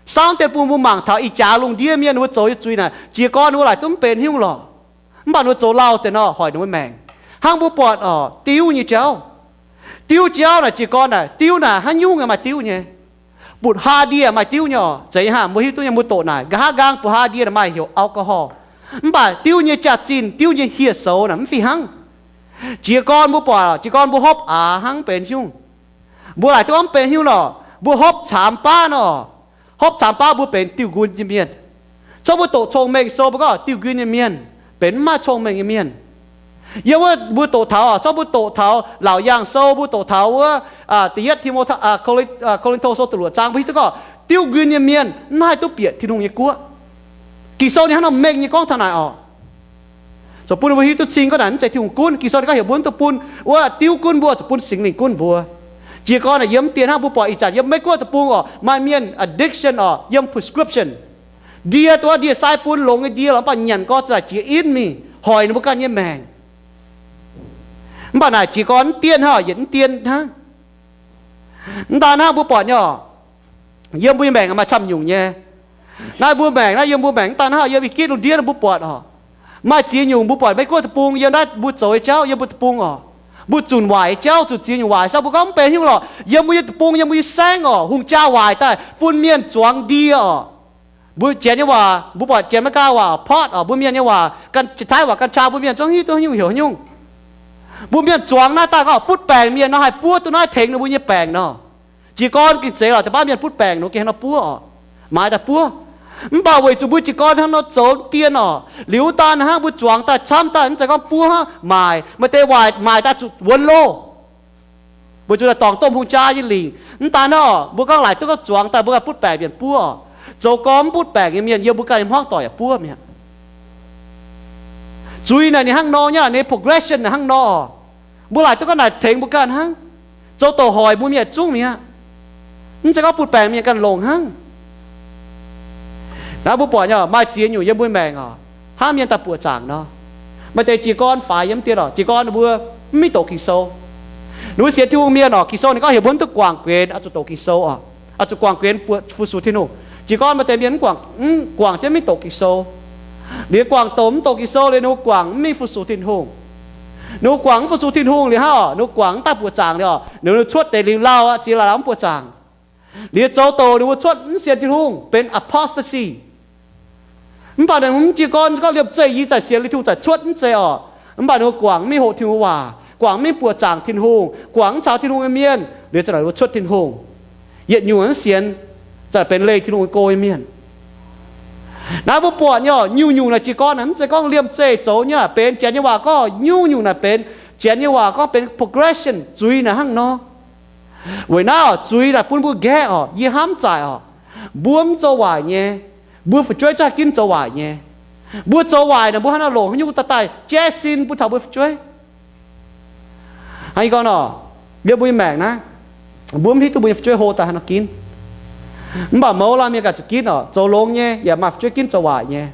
Saauv deix bun mbuo mangc taux ih jaax lungh ndiev mienh ninh mbuo zoux nyei zuiz naaic, jiez gorn ninh mbuo laaic duqv mv benx haaix nyungc lorqc. Mv baac ninh mbuo zoux lauh deix nor hoic ninh mbuo maengc. Hnangv mbuo buatc oc, diuv nyei jauv. Diuv jauv naaic jiez gorn naaic, diuv naaic haaix nyungc maaih diuv nyei. Butv hlaax ndie maaih diuv nyei oc. Zeiz nyei hnangv mbuo hiuv duqv nyei, mbuo doqc naaic, nqa'haav nqaang butv hlaax ndie naaic maaih heuc alcohol. Mv baac diuv nyei jaax-zinh, diuv nyei hieh soux naaic mv fih hnangv. Jiez gorn mbuo buatc, jiez gorn mbuo hopv aax hnangv mv benx haaix nyungc. Mbuo laaic duqv mv benx haaix nyungc lorqc, mbuo hopv caamx baav nor, hopv caamx baav mbuo benx diuv nqun nyei mienh. Zorqv mbuo doqc cong-mengh sou mbuo gorngv diuv nqun nyei mienh, benx mv maaih cong-mengh nyei mienh. Yiem wuov mbuo doqc taux, zorqv mbuo doqc taux Laauc Yaangh Sou, mbuo doqc taux wuov da'yietv Ti^mo, Ko^lin^to Sou da'luoqc zaang, mbuo hiuv duqv gorngv diuv nqun nyei mienh mv haih duqv bieqc Tin-Hungh nyei guoqv. Ging-Sou ninh hnangv nor mengh nyei gorngv taux naaic oc. Zuqc bun mbuo hiuv duqv cing gorngv naaic mv zeiz Tin-Hungh gunv. Ging-Sou ninh gorngv heuc mbuo mv dungx bun wuov diuv gunv mbuo, zuqc bun Singx Lingh gunv mbuo. Jiez gorn naaic yiem mv dien hnangv mbuo buatc ih zanc yiem Meiv Guoqv deic-bung oc, maaih mienh addiction oc, yiem prescription. Ndie duqv ndie-sai bun longx nyei ndie lorqc, mv baac nyanc gorx za'gengh jiex inv mingh, hoic ninh mbuo ganh nyei maengc. Mv baac naaic jiez gorn mv dien hnangv, yietc mv dien hnangv. Mv daan hnangv mbuo buatc nyei oc, yiem mbuo nyei maengc maaih camv nyungc nyei. Naaiv mbuo maengc naaiv, yiem mbuo maengc mv daan hnangv, yiem ih gitv lungh ndiev mbuo buatc oc, maaih ziex nyungc mbuo buatc Meiv Guoqv deic-bung yiem naaiv mbuo zoux nyei jauv, yiem mbuo deic-bung oc. Mbuo zunc waaic nyei jauv, zunc ziex nyungc waaic, se mbuo gorngv mv benx haaix nyungc lorqc, yiem mbuo nyei deic-bung, yiem mbuo nyei saengv oc, hungh jaa waaic daaih bun mienh zuangx ndie oc. Mbuo Janx nyei waac, mbuo buatc Janx Meigaa waac pot oc, mbuo Mienh nyei waac, Janx-Taiv waac กัญชา, mbuo Mienh zungv hiuv duqv haaix nyungc heuc haaix nyungc. Mbuo Mienh zuangx naaiv daaih gorngv butv baengc mienh nor haih buov duqv naaiv tengx ninh mbuo nyei baengc nor. Jiez gorn gengh zeiz lorqc, da'baav mienh butv baengc nor gengh hnangv nor buov oc, maaiz daaih buov. Mv baac weic zuqc mbuo jiez gorn hnangv nor zoux dien oc, liuz daan hnangv mbuo zuangx daaih camv daaih mv zeiz gorngv buov hnangv, maaic, maaih deix waaic maaic daaih zuqc wuonx loh. Weic zuqc daaih dorngc domh hungh jaa nyei lingc. Mv daan hnangv oc, mbuo gorngv laaic duqv gorngv zuangx daaih mbuo ganh butv baengc mienh buov oc. Zoux gorn mv butv baengc nyei mienh yiem mbuo ganh nyei hmuangv doic yaac buov mi'aqv. Zuiz naaic ninh hnangv nor nyei, ninh progression naaic hnangv nor. Mbuo laaic duqv gorngv naaic tengx mbuo ganh hnangv, zoux doqc hoic mbuo mienh zungv mi'aqv. Mv zeiz gorngv butv baengc mienh ganh longc hnangv. Naaiv mbuo buatc nyei, maaih ziex nyungc yiem mbuo maengc oc, hnangv mienh daaih buoqc zaangc nor. Maaih deix jiez gorn faix yiem mv dien oc, jiez gorn ninh mbuo mv mingh doqc Ging-Sou. Ninh mbuo sienx Tin-Hungh mienh oc, Ging-Sou ninh gorngv heuc mbuo mv duqv guangc guenx, oix zuqc doqc Ging-Sou oc. Oix zuqc guangc guenx buatc fu-sux Tin-Hungh. Jiez gorn maaih deix mienh mv guangc, mv guangc jienv mv mingh doqc Ging-Sou. Liuz guangc doqc mv doqc Ging-Sou liuz ninh mbuo guangc mv mingh fu-sux Tin-Hungh. Ninh mbuo guangc mv fu-sux Tin-Hungh liuz hnangv oc, ninh mbuo guangc mv daaih buoqc zaangc liuz oc, ninh mbuo cuotv deix liuz lauh aqv, ziex lauh mv buoqc zaangc. Liuz zoux doqc ninh mbuo cuotv mv sienx Tin-Hungh, benx apostasy. Mv baac ninh mv jiez gorn gorngv liemh zeih yie za'gengh sienx liuz Tin-Hungh za'gengh cuotv mv zeiz oc. Mv baac ninh mbuo guangc mv mingh hoqc Tin-Hungh waac, guangc mv mingh buoqc zaangc Tin-Hungh, guangc mv caux Tin-Hungh nyei mienh, liuz za'gengh ninh mbuo cuotv Tin-Hungh, yietc nyungc mv sienx, za'gengh benx leih Tin-Hungh nyei go nyei mienh. Naaiv mbuo buatc nyei oc, nyungc-nyungc naaic jiez gorn naaic mv zeiz gorngv liemh zeih zoux nyei aqv. Benx Janx nyei waac gorngv nyungc-nyungc naaic benx, Janx nyei waac gorngv benx progression, zuiz naaic hnangv nor. Weic naaiv oc, zuiz naaic bun mbuo nqaeqv oc, yie hnamv zaaic oc, mbuo mv zoux waaic nyei, mbuo fu'jueiv zungv haih ginv zoux waaic nyei. Mbuo zoux waaic naaic mbuo hnangv nor longc haaix nyungc daaih daaih jaiv sin bun taux mbuo fu'jueiv? Hnangv yie gorngv nor, mienh mbuo nyei maengc naaiv, mbuo mv hiuv duqv mbuo nyei fu'jueiv hlo daaih haaix nor ginv. Mv baac mouz laanh mienh ganh zuqc ginv oc. Zoux longx nyei yaac maaih fu'jueiv ginv zoux waaic nyei.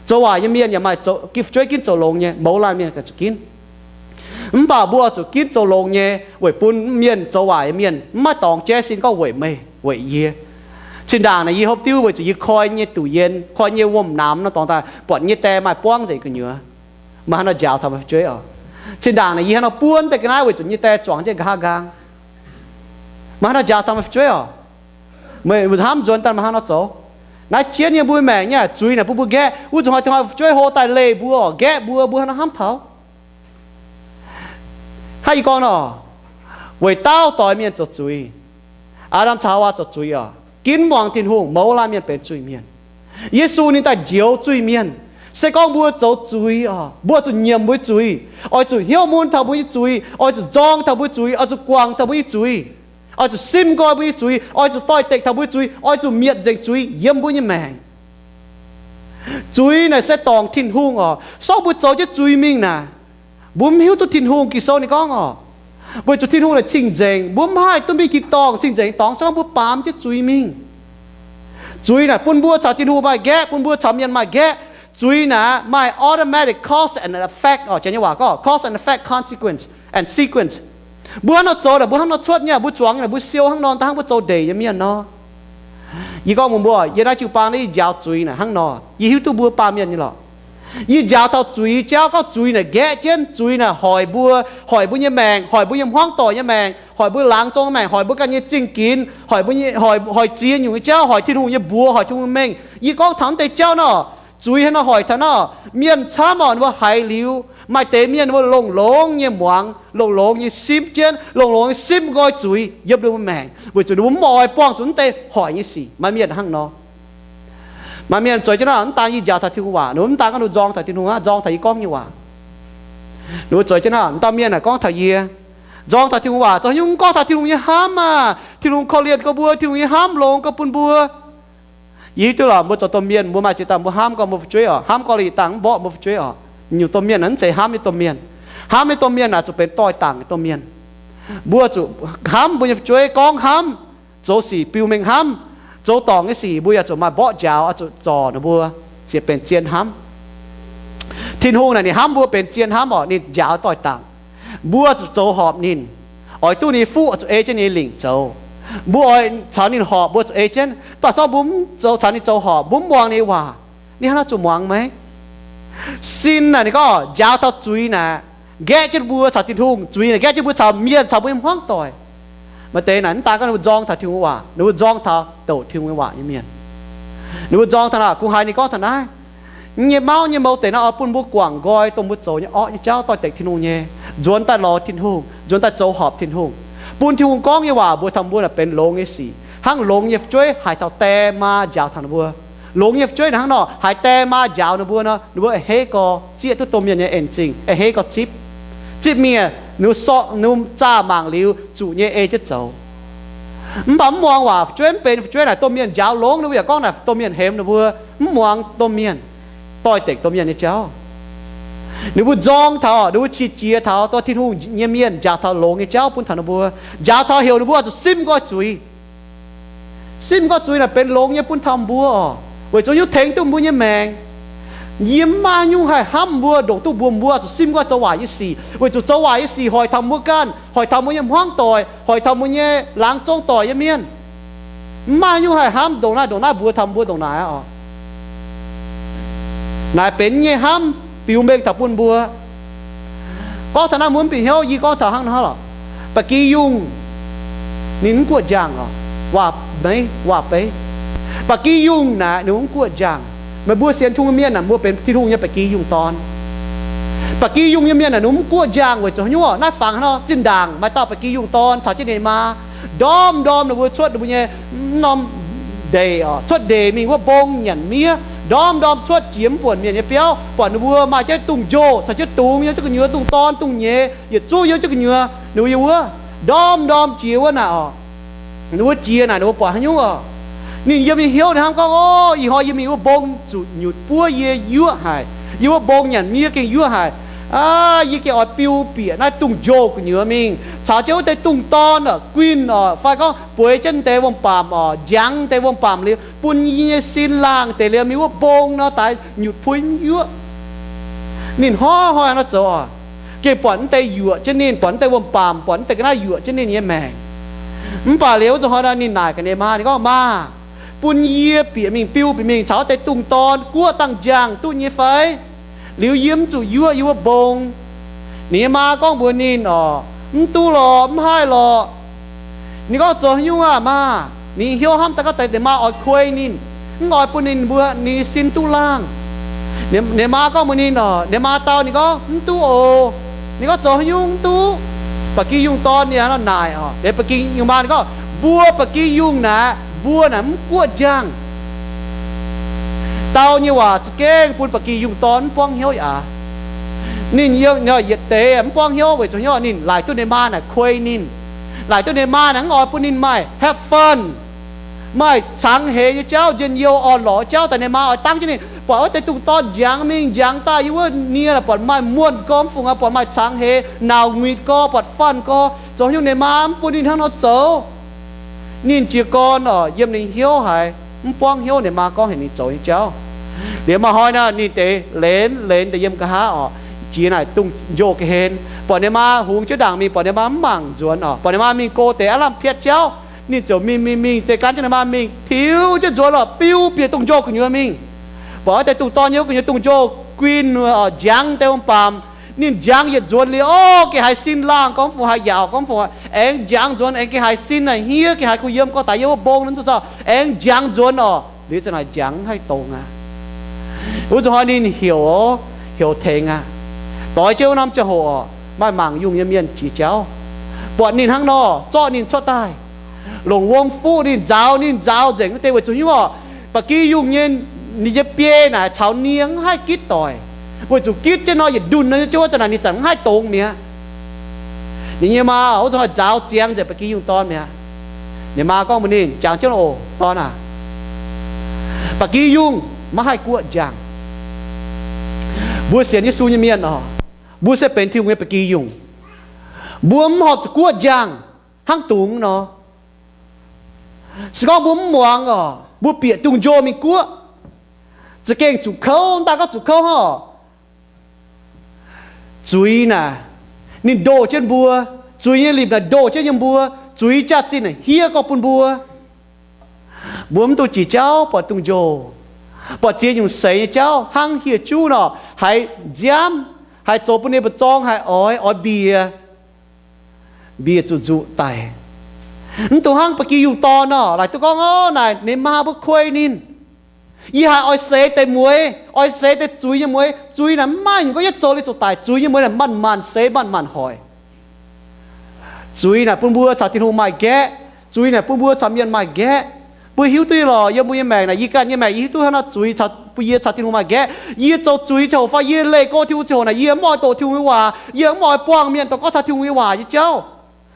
Zoux waaic nyei mienh yaac maaih fu'jueiv ginv zoux longx nyei, mouz laanh mienh ganh zuqc ginv. Mv baac mbuo oix zuqc ginv zoux longx nyei weic bun mienh zoux waaic nyei mienh mv maaih dorngx jaiv sin gorngv weic meih weic yie. Zinh ndaangc naaic yie hopv diuv weic zuqc yie koi nyei duqc yien, koi nyei wuom-namx nor dorngx daaih buatc nyei die maaih buangv nzengc gu'nyuoz. Maaih haaix nor njaaux taux meih fu'jueiv oc? Zinh ndaangc naaic yie hnangv nor buonv deix ga'naaiv weic zuqc nyei die zuangx jienv nqa'haav nqaang. Maaih haaix nor njaaux taux meih fu'jueiv oc? Meih hnamv nzuonx daaih maaih hnangv nor zoux. Naaiv jienv nyei mbuo maengc nyei zuiz naaic bun mbuo nqaeqv. Wuov zuqc hnoi, hnoi fu'jueiv hlo daaih leih mbuo, nqaeqv mbuo, mbuo hnangv nor hnamv taux. Hnangv yie gorngv nor, weic dauh doix mienh zoux zuiz. Aa^ndam caux Haawaa zoux zuiz oc. Ginv muangx Tin-Hungh, mouz laanh mienh benx zuiz-mienh. Yesu ninh daaih njoux zuiz-mienh. Se gorngv mbuo zoux zuiz oc, mbuo zuqc nyiemc mbuo nyei zuiz, oix zuqc hnyouv mun taux mbuo nyei zuiz, oix zuqc nzorng taux mbuo nyei zuiz, oix zuqc guangc taux mbuo nyei zuiz, oix zuqc simv nqoi mbuo nyei zuiz, oix zuqc doix-dekc taux mbuo nyei zuiz, oix zuqc mietc nzengc zuiz yiem mbuo nyei maengc. Zuiz naaic se dorngc Tin-Hungh oc. Sorng mbuo zoux jienv zuiz mingh naaic, mbuo mv hiuv duqv Tin-Hungh. Ging-Sou ninh gorngv oc, weic zuqc Tin-Hungh naaic cing-nzengc, mbuo mv haih duqv mingh tin-dorngh cing-nzengc dorngx, se gorngv mbuo baamz jienv zuiz mingh. Zuiz naaic bun mbuo caux Tin-Hungh maaih nqaeqv, bun mbuo caux mienh maaih nqaeqv. Zuiz naaic maaih automatic cause and effect oc. Janx nyei waac gorngv cause and effect, consequence and sequence. Mbuo hnangv nor zoux naaic, mbuo hnangv nor cuotv nyei. Mbuo zuangx nyei naaic, mbuo siou hnangv nor, da'hnangv mbuo zoux ndeic nyei mienh nor. Yie gorngv mbuox mbuo, yie naaiv jiu-baang naaiv yie njaaux zuiz naaic hnangv nor. Yie hiuv duqv mbuo baamh mienh nyei lorqc. Yie njaaux taux zuiz jauv, gorngv zuiz naaic nqaeqv jienv, zuiz naaic hoic mbuo, hoic mbuo nyei maengc, hoic mbuo nyei hmuangv doic nyei maengc, hoic mbuo laangz zong nyei maengc, hoic mbuo ganh nyei zingh ginx, hoic mbuo nyei, hoic, hoic ziex nyungc nyei jauv, hoic Tin-Hungh nyei mbuox, hoic Tin-Hungh mengh. Yie gorngv taux naaiv deix jauv nor, zuiz hnangv nor hoic taux nor, mienh camv oc, ninh mbuo haiz liuz, maaih deix mienh ninh mbuo longx-longx nyei muangx, longx-longx nyei simv jienv, longx-longx nyei simv nqoi zuiz yiem ninh mbuo maengc, weic zuqc ninh mbuo mv oix buangh zuqc naaiv deix hoic nyei sic. Maaih mienh hnangv nor. Maaih mienh zueiz jienv nor, mv daan yie njaaux taux Tin-Hungh waac, ninh mv daan gorngv ninh nzorng taux Tin-Hungh aqv, nzorng taux yie gorngv nyei waac. Ninh mbuo zueiz jienv nor, dauh mienh naaic gorngv taux yie, nzorng taux Tin-Hungh waac, zoux haaix nyungc gorngv taux Tin-Hungh nyei hnamv aah, Tin-Hungh korv-lienh gorx mbuo, Tin-Hungh nyei hnamv longx gorx bun mbuo. Yie hiuv duqv lorqc, mbuo zoux domh mienh, mbuo maaih ziex dauh mbuo hnamv gorx mbuo fu'jueiv oc, hnamv gorx liuz dangh mv mborqv mbuo fu'jueiv oc. Nyungc domh mienh naaic mv zeiz hnamv nyei domh mienh. Hnamv nyei domh mienh naaic zuqc benx doix-dangc nyei domh mienh. Mbuo zuqc hnamv mbuo nyei fu'jueiv, gorngv hnamv, zoux sic biux mengh hnamv, zoux dorngc nyei sic mbuo yaac zuqc maaih mborqv njaaux, oix zuqc zorc ninh mbuo, ziouc benx zien hnamv. Tin-Hungh naaic ninh hnamv mbuo benx zien hnamv oc, ninh njaaux doix-dangc. Mbuo zuqc zoux horpc ninh, oix duqv ninh nyei fuqv oix zuqc ei jienv ninh nyei lingc zoux. Mbuo oix caux ninh horpc mbuo zuqc ei jienv, mv baac zorqv mbuo mv zoux caux ninh zoux horpc, mbuo mv muangx ninh nyei waac, ninh hnangv naaiv zuqc muangx maiv? Sin naaic ninh gorngv njaaux taux zuiz naaic, nqaeqv jienv mbuo caux Tin-Hungh, zuiz naaic nqaeqv jienv mbuo caux mienh, caux mbuo nyei hmuangv doic. Maaih deix naaic mv daan gorngv ninh mbuo nzorng taux Tin-Hungh waac, ninh mbuo nzorng taux douc Tin-Hungh nyei waac nyei mienh. Ninh mbuo nzorng taux naaic, kungx haiz ninh gorngv taux naaiv, nyei mauv nyei mouz deix naaiv oix bun mbuo guangc nqoi dongh mbuo zoux nyei orqv nyei jauv, doix-dekc Tin-Hungh nyei, nzuonx daaih lorz Tin-Hungh, nzuonx daaih zoux horpc Tin-Hungh, bun Tin-Hungh gorngv nyei waac mbuox taux mbuo naaic benx longx nyei sic. Hnangv longx nyei fu'jueiv haiz taux die maa njaaux taux ninh mbuo. Longx nyei fu'jueiv naaic hnangv nor, haiz die maa njaaux ninh mbuo nor, ninh mbuo a'hneiv gorx zieqv duqv domh mienh nyei en-zingh, a'hneiv gorx zipv. Zipv mingh, ninh mbuo sorqv, ninh mbuo zaah mangc liuz zuqc nyei ei jienv zoux. Mv baac mv muangx waac fu'jueiv, mv benx fu'jueiv naaic domh mienh njaaux longx, ninh mbuo yaac gorngv naaic domh mienh hemx ninh mbuo, mv muangx domh mienh, doix-dekc domh mienh nyei jauv. Ninh mbuo nzorng taux, ninh mbuo qiex jiez taux dongh Tin-Hungh nyei mienh njaaux taux longx nyei jauv bun taux ninh mbuo, njaaux taux heuc ninh mbuo oix zuqc simv nqoi zuiz. Simv nqoi zuiz naaic benx longx nyei bun taux mbuo oc, weic zuqc haaix nyungc? Tengx duqv mbuo nyei maengc. Yie mv maaih haaix nyungc haih hnamv mbuo ndongc duqv mbuox mbuo zuqc simv nqoi zoux waaic nyei sic, weic zuqc zoux waaic nyei sic hoic taux mbuo ganh, hoic taux mbuo nyei hmuangv doic, hoic taux mbuo nyei laangz zong doic nyei mienh. Mv maaih haaix nyungc haih hnamv ndongc naaiv ndongc naaiv mbuox taux mbuo ndongc naaic oc. Naaic benx nyei hnamv biux mengh taux bun mbuo. Gorngv taux naaiv mbuo mv bieqc hnyouv, yie gorngv taux hnangv naaiv lorqc. Ba'gi yungh ninh mv guoqv njang oc, waac-meiv waac-beiv. Ba'gi yungh naaic ninh mv guoqv njang. Meih mbuo sienx Tin-Hungh mienh naaic, mbuo benx Tin-Hungh nyei ba'gi yungh dorn. Ba'gi yungh nyei mienh naaic ninh mv guoqv njang weic zuqc haaix nyungc oc? Naaiv fangx haaix nor? Zinh ndaangc maaih dauh ba'gi yungh dorn caux jienv ninh maa ndorm-ndorm ninh mbuo cuotv ninh mbuo nyei mv norm ndeic oc, cuotv ndeic mingh wuov mbong nyanc miev, ndorm-ndorm cuotv jiex mv buonc mienh nyei biauv, buatc ninh mbuo maaih jienv dungz-njoh caux jienv dungz yiem jienv gu'nyuoz, dungz dorn dungz nyeiz yietc zungv yiem jienv gu'nyuoz, ninh mbuo yiem wuov ndorm-ndorm jiex wuov naaic oc. Ninh mbuo jiex naaic ninh mbuo buatc haaix nyungc oc? Ninh yiem nyei hnyouv ninh hnamv gorngv, O, ih hnoi yie mingh wuov mbong zuqc nyutc buov yie yuoqv haic. Yie wuov mbong nyanc miev gengh yuoqv haic. Aa, yie gengh oix biu bieqc naaiv dungz-njoh gu'nyuoz mingh caux jienv wuov deix dungz dorn oc, guinh oc, fai gorngv bueix jienv deix wuom-baamc oc, njangx deix wuom-baamc liuz, bun yie nyei sin laangh deix liuz mingh wuov mbong nor daaih nyutc puix yuoqv. Ninh hnoi-hnoi nor zoux oc, gengh buatc wuov deix yuoqc jienv ninh, buatc wuov deix wuom-baamc, buatc wuov deix ga'naaiv yuoqc jienv ninh nyei maengc. Mv baac liuz wuov zanc hnoi nor ninh naaic gaax ninh maa, ninh gorngv, Maa, bun yie bieqc mingh biu bieqc mingh caux wuov deix dungz dorn guoqv dangh njang duqv nyei fai? Liuz yie mv zuqc yuoqv yie wuov mbong. Ninh nyei maa gorngv mbuox ninh oc, Mv duqv lorqc, mv haih lorqc. Ninh gorngv, Zoux haaix nyungc aac, maa? Ninh hnyouv hnamv daaih gorngv deix ninh maa oix kuei ninh, mv oix bun ninh mbuo ninh nyei sin duqv laangh. Ninh maa gorngv mbuox ninh oc, ninh maa dau ninh gorngv, Mv duqv oc. Ninh gorngv, Zoux haaix nyungc mv duqv? Ba'gi yungh dorn ninh naaic oc, ba'gi yungh maa ninh gorngv, Mbuo ba'gi yungh naaic, mbuo naaic mv guoqv njang. Dau nyei waac za'gengh bun ba'gi yungh dorn mv buangv hnyouv aqv. Ninh yietc deix mv buangv hnyouv weic zuqc hnyouv ninh laaic duqv ninh maa naaic kuei ninh, laaic duqv ninh maa naaic mv oix bun ninh maaih have fun, maaih cangx heix nyei jauv, njien-youh orn-lorqc jauv daaih. Ninh maa oix dangv jienv ninh, buatc wuov deix dungz dorn njangx mingh njangx daaih yiem wuov nie, buatc maaih muonh gormx fungc aqv, buatc maaih cangx heix, nauc nguitc gorx, buatc fun gorx, zoux haaix nyungc ninh maa mv bun ninh hnangv nor zoux. Ninh jiez gorn oc, yiem ninh hnyouv haiz mv buangv hnyouv ninh maa gorngv heuc ninh zoux nyei jauv. Liuz maaih hnoi naaic ninh deix lenz lenz deix yiem nqa'haav oc, jiex naaic dungz-njoh ga'hlen, buatc ninh maa hungx jienv ndaangc mingh, buatc ninh maa mv mangc nzuonx oc, buatc ninh maa mingh go deix aqv lamh piatv jauv. Ninh ziouc mingh mingh mingh deix gan jienv ninh maa mingh tiux jienv nzuonx oc, biu bieqc dungz-njoh gu'nyuoz mingh. Buatc wuov deix dungz dorn nyei gu'nyuoz dungz-njoh guin oc, njangx deix wuom-baamc. Ninh njangx yietc nzuonx liuz, orv, geh haiz sin laangh gormx fungc, haaix yaauc gormx fungc, aengx njangx nzuonx, aengx geh haiz sin naaic hniev, geh haiz kuh yiem gorx daaix yiem wuov mbong nzuqc zaux, aengx njangx nzuonx oc. Liuz za'naaic njangx mv haih dongz aqv. Wuov nzunc hnoi ninh heuc, heuc tengx aqv. Doix jienv wuov norm ziangh hoc oc, maaih mangc yungh nyei mienh jiex jauv, buatc ninh hnangv nor zorqv ninh cuotv daaih, longc wuom fuqv ninh nzaaux, ninh nzaaux nzengc wuov deix weic zuqc hnyouv oc, ba'gi yungh nyei, ninh nyei biei naaic caux nie mv haih gitv doic. Weic zuqc gitv jienv nor yietc ndunh nor nyei jauv wuov zanc naaic ninh zanc mv haih dongz mi'aqv. Ninh nyei maa wuov zanc nzaaux ziangx nzengc ba'gi yungh dorn mi'aqv. Ninh maa gorngv mbuox ninh, Jangx jienv oc, dorn aac. Ba'gi yungh maiv haih guoqv njang. Mbuo sienx Yesu nyei mienh oc, mbuo se benx Tin-Hungh nyei ba'gi yungh. Mbuo mv horpc zuqc guoqv njang hnangv dungz nor. Se gorngv mbuo mv muangx oc, mbuo bieqc dungz-njoh mingh guoqv, za'gengh zuqc kouv, daaih gorngv zuqc kouv hnangv oc. Zuiz naaic, ninh ndoh jienv mbuo. Zuiz nyei limc naaic ndoh jienv yiem mbuo. Zuiz jaax-zinh naaic hiev gorx bun mbuo. Mbuo mv duqv jiex jauv buatc dungz-njoh, buatc ziex nyungc seix nyei jauv hnangv hieh juv nor, haiz nziaamv, haiz zoux bun ninh mbuo zorng, haiz oix, oix mbiec, mbiec zuqc nzuqc daic. Mv dungx hnangv ba'gi yungh dorn nor, laaic duqv gorngv, Orv, naaic ninh maa mbuo kuei ninh. Yie haiz oix seix deix mueix, oix seix deix zuiz nyei mueix. Zuiz naaic mv maaih nyungc gorngv yietv zoux liuz zuqc daic. Zuiz nyei mueix naaic manc-manc seix manc-manc hoic. Zuiz naaic bun mbuo caux Tin-Hungh maaih nqaeqv. Zuiz naaic bun mbuo caux mienh maaih nqaeqv. Mbuo hiuv duqv lorqc, yiem mbuo nyei maengc naaic, yie ganh nyei maengc yie hiuv duqv hnangv nor, zuiz caux mbuo, yie caux Tin-Hungh maaih nqaeqv. Yie zoux zuiz ziangh hoc fai yie leih go Tin-Hungh ziangh hoc naaic, yie mv oix doqc Tin-Hungh nyei waac. Yie mv oix buangh mienh dongh gorngv taux Tin-Hungh nyei waac nyei jauv.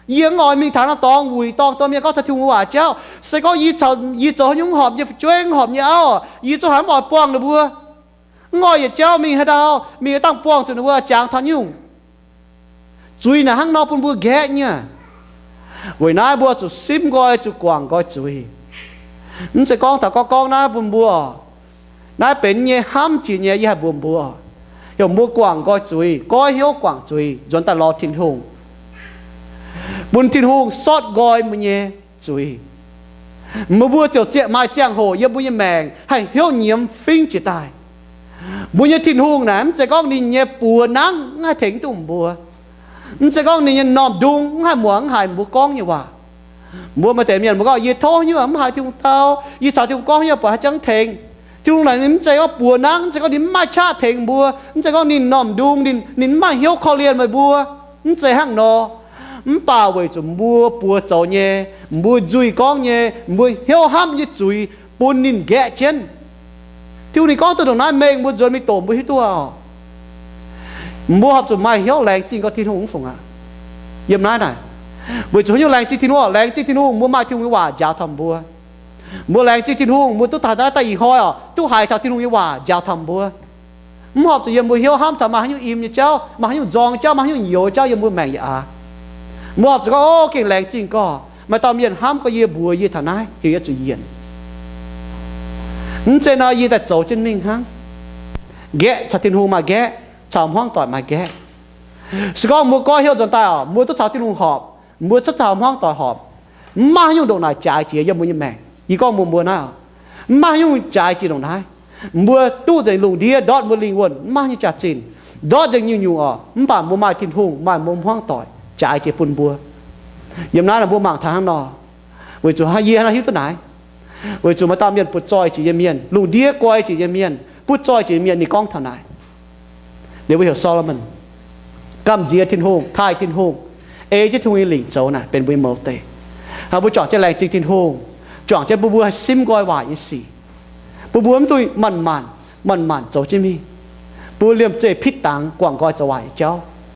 Yie mv oix mingh taux naaiv dorngx wuic dorngh dorh mienh gorngv taux Tin-Hungh nyei waac jauv. Se gorngv yie zoux haaix nyungc horpc nyei fu'jueiv, horpc nyei auv, yie zungv haiz mv oix buangh ninh mbuo. Mv oix yietc jauv mingh haaix ndau, mingh dangh buangh zuqc ninh mbuo jangx taux nyungc. Zuiz naaic hnangv nor bun mbuo nqaeqv nyei aqv. Weic naaiv mbuo zuqc simv nqoi, zuqc guangc nqoi zuiz. Mv zeiz gorngv taux gorngv, gorngv naaiv bun mbuo, naaiv benx nyei hnamv jiex nyei, yie haih mbuox mbuo, heuc mbuo guangc nqoi zuiz, goiv hnyouv guangc zuiz, nzuonx daaih lorz Tin-Hungh, bun Tin-Hungh sortv nqoi mbuo nyei zuiz. Mbuo, mbuo ziouc zieqv maaih ziangh hoc yiem mbuo nyei maengc haih hnyouv nyiemz fingv jiex daaih. Mbuo nyei Tin-Hungh naaic mv zeiz gorngv ninh nyei buoz nangv mv haih tengx duqv mbuo. Mv zeiz gorngv ninh nyei m'normh ndung mv haih muangx mv haiz mbuo gorngv nyei waac. Mbuo maaih deix mienh mbuo gorngv, yie tov hnyouv mv haiz Tin-Hungh dau, yie caux Tin-Hungh gorngv hnyouv buatc haaix jangx tengx. Tin-Hungh naaic ninh mv zeiz gorngv buoz nangv, mv zeiz gorngv ninh mv maaih qaqv tengx mbuo, mv zeiz gorngv ninh m'normh ndung, ninh, ninh mv maaih hnyouv korv-lienh meih mbuo. Mv zeiz hnangv nor. Mv baac weic zuqc mbuo buoz zoux nyei, mbuo nzuih gorngv nyei, mbuo hnyouv hnamv nyei zuiz bun ninh nqaeqv jienv. Tin-Hungh ninh gorngv duqv ndongc naaiv mengh mbuo nzuonx mingh doqc mbuo hiuv duqv oc. Mbuo horpc zuqc maaih hnyouv laengz zingh gorx Tin-Hungh mv fungc aqv. Yiem naaiv naaic, weic zuqc hnyouv laengz zingh Tin-Hungh, laengz zingh Tin-Hungh, mbuo maaih Tin-Hungh nyei waac njaaux taux mbuo. Mbuo laengz zingh Tin-Hungh, mbuo duqv taux naaiv daaih ih hnoi oc, duqv haiz taux Tin-Hungh nyei waac njaaux taux mbuo. Mv horpc zuqc yiem mbuo hnyouv hnamv taux maaih haaix nyungc im nyei jauv, maaih haaix nyungc nzorng jauv, maaih haaix nyungc nyouz jauv yiem mbuo maengc yaac aav. Mbuo horpc zuqc gorngv, o, gengh laengz zingh gorx, maaih dauh mienh hnamv gorx yie, mbuox yie taux naaiv heuc yie zuqc yienc. Mv zeiz nor yie daaih zoux jienv mingh hnangv. Nqaeqv caux Tin-Hungh maaih nqaeqv, caux hmuangv doic maaih nqaeqv. Se gorngv mbuo goiv hnyouv nzuonx daaih oc, mbuo duqv caux Tin-Hungh horpc, mbuo cuotv caux hmuangv doic horpc, mv maaih haaix nyungc ndongc naaic jaaix jiex yiem mbuo nyei maengc. Yie gorngv mbuox mbuo naaiv oc, mv maaih haaix nyungc jaaix jiex ndongc naaiv. Mbuo duqv nzengc lungh ndiev ndortv mbuo lingh wuonh mv maaih haaix nyungc jaax-zinh, ndortv nzengc nyungc-nyungc oc, mv baac mbuo maaih Tin-Hungh, maaih mbuo hmuangv doic jaaix jiex bun mbuo. Yiem naaiv nor mbuo mangc taux hnangv nor. Weic zuqc yie naaiv hiuv duqv naaiv, weic zuqc maaih dauh mienh butv zoih jiex yie mienh, lungh ndiev goiv jiex yie mienh, butv zoih jiex yie mienh, ninh gorngv taux naaic. Liuz mbuo heuc Solomon, gamh nziex Tin-Hungh, taaih Tin-Hungh, ei jienv Tin-Hungh nyei lingc zoux naaic benx mbuo nyei mouz deic. Mbuo juangc jienv laengz zingh Tin-Hungh, juangc jienv mbuo, mbuo haih simv nqoi waaic nyei sic. Mbuo, mbuo mv dungx manc-manc, manc-manc zoux jienv mingh. Mbuo liemh zeih pitv dangx guangc nqoi zoux waaic nyei jauv.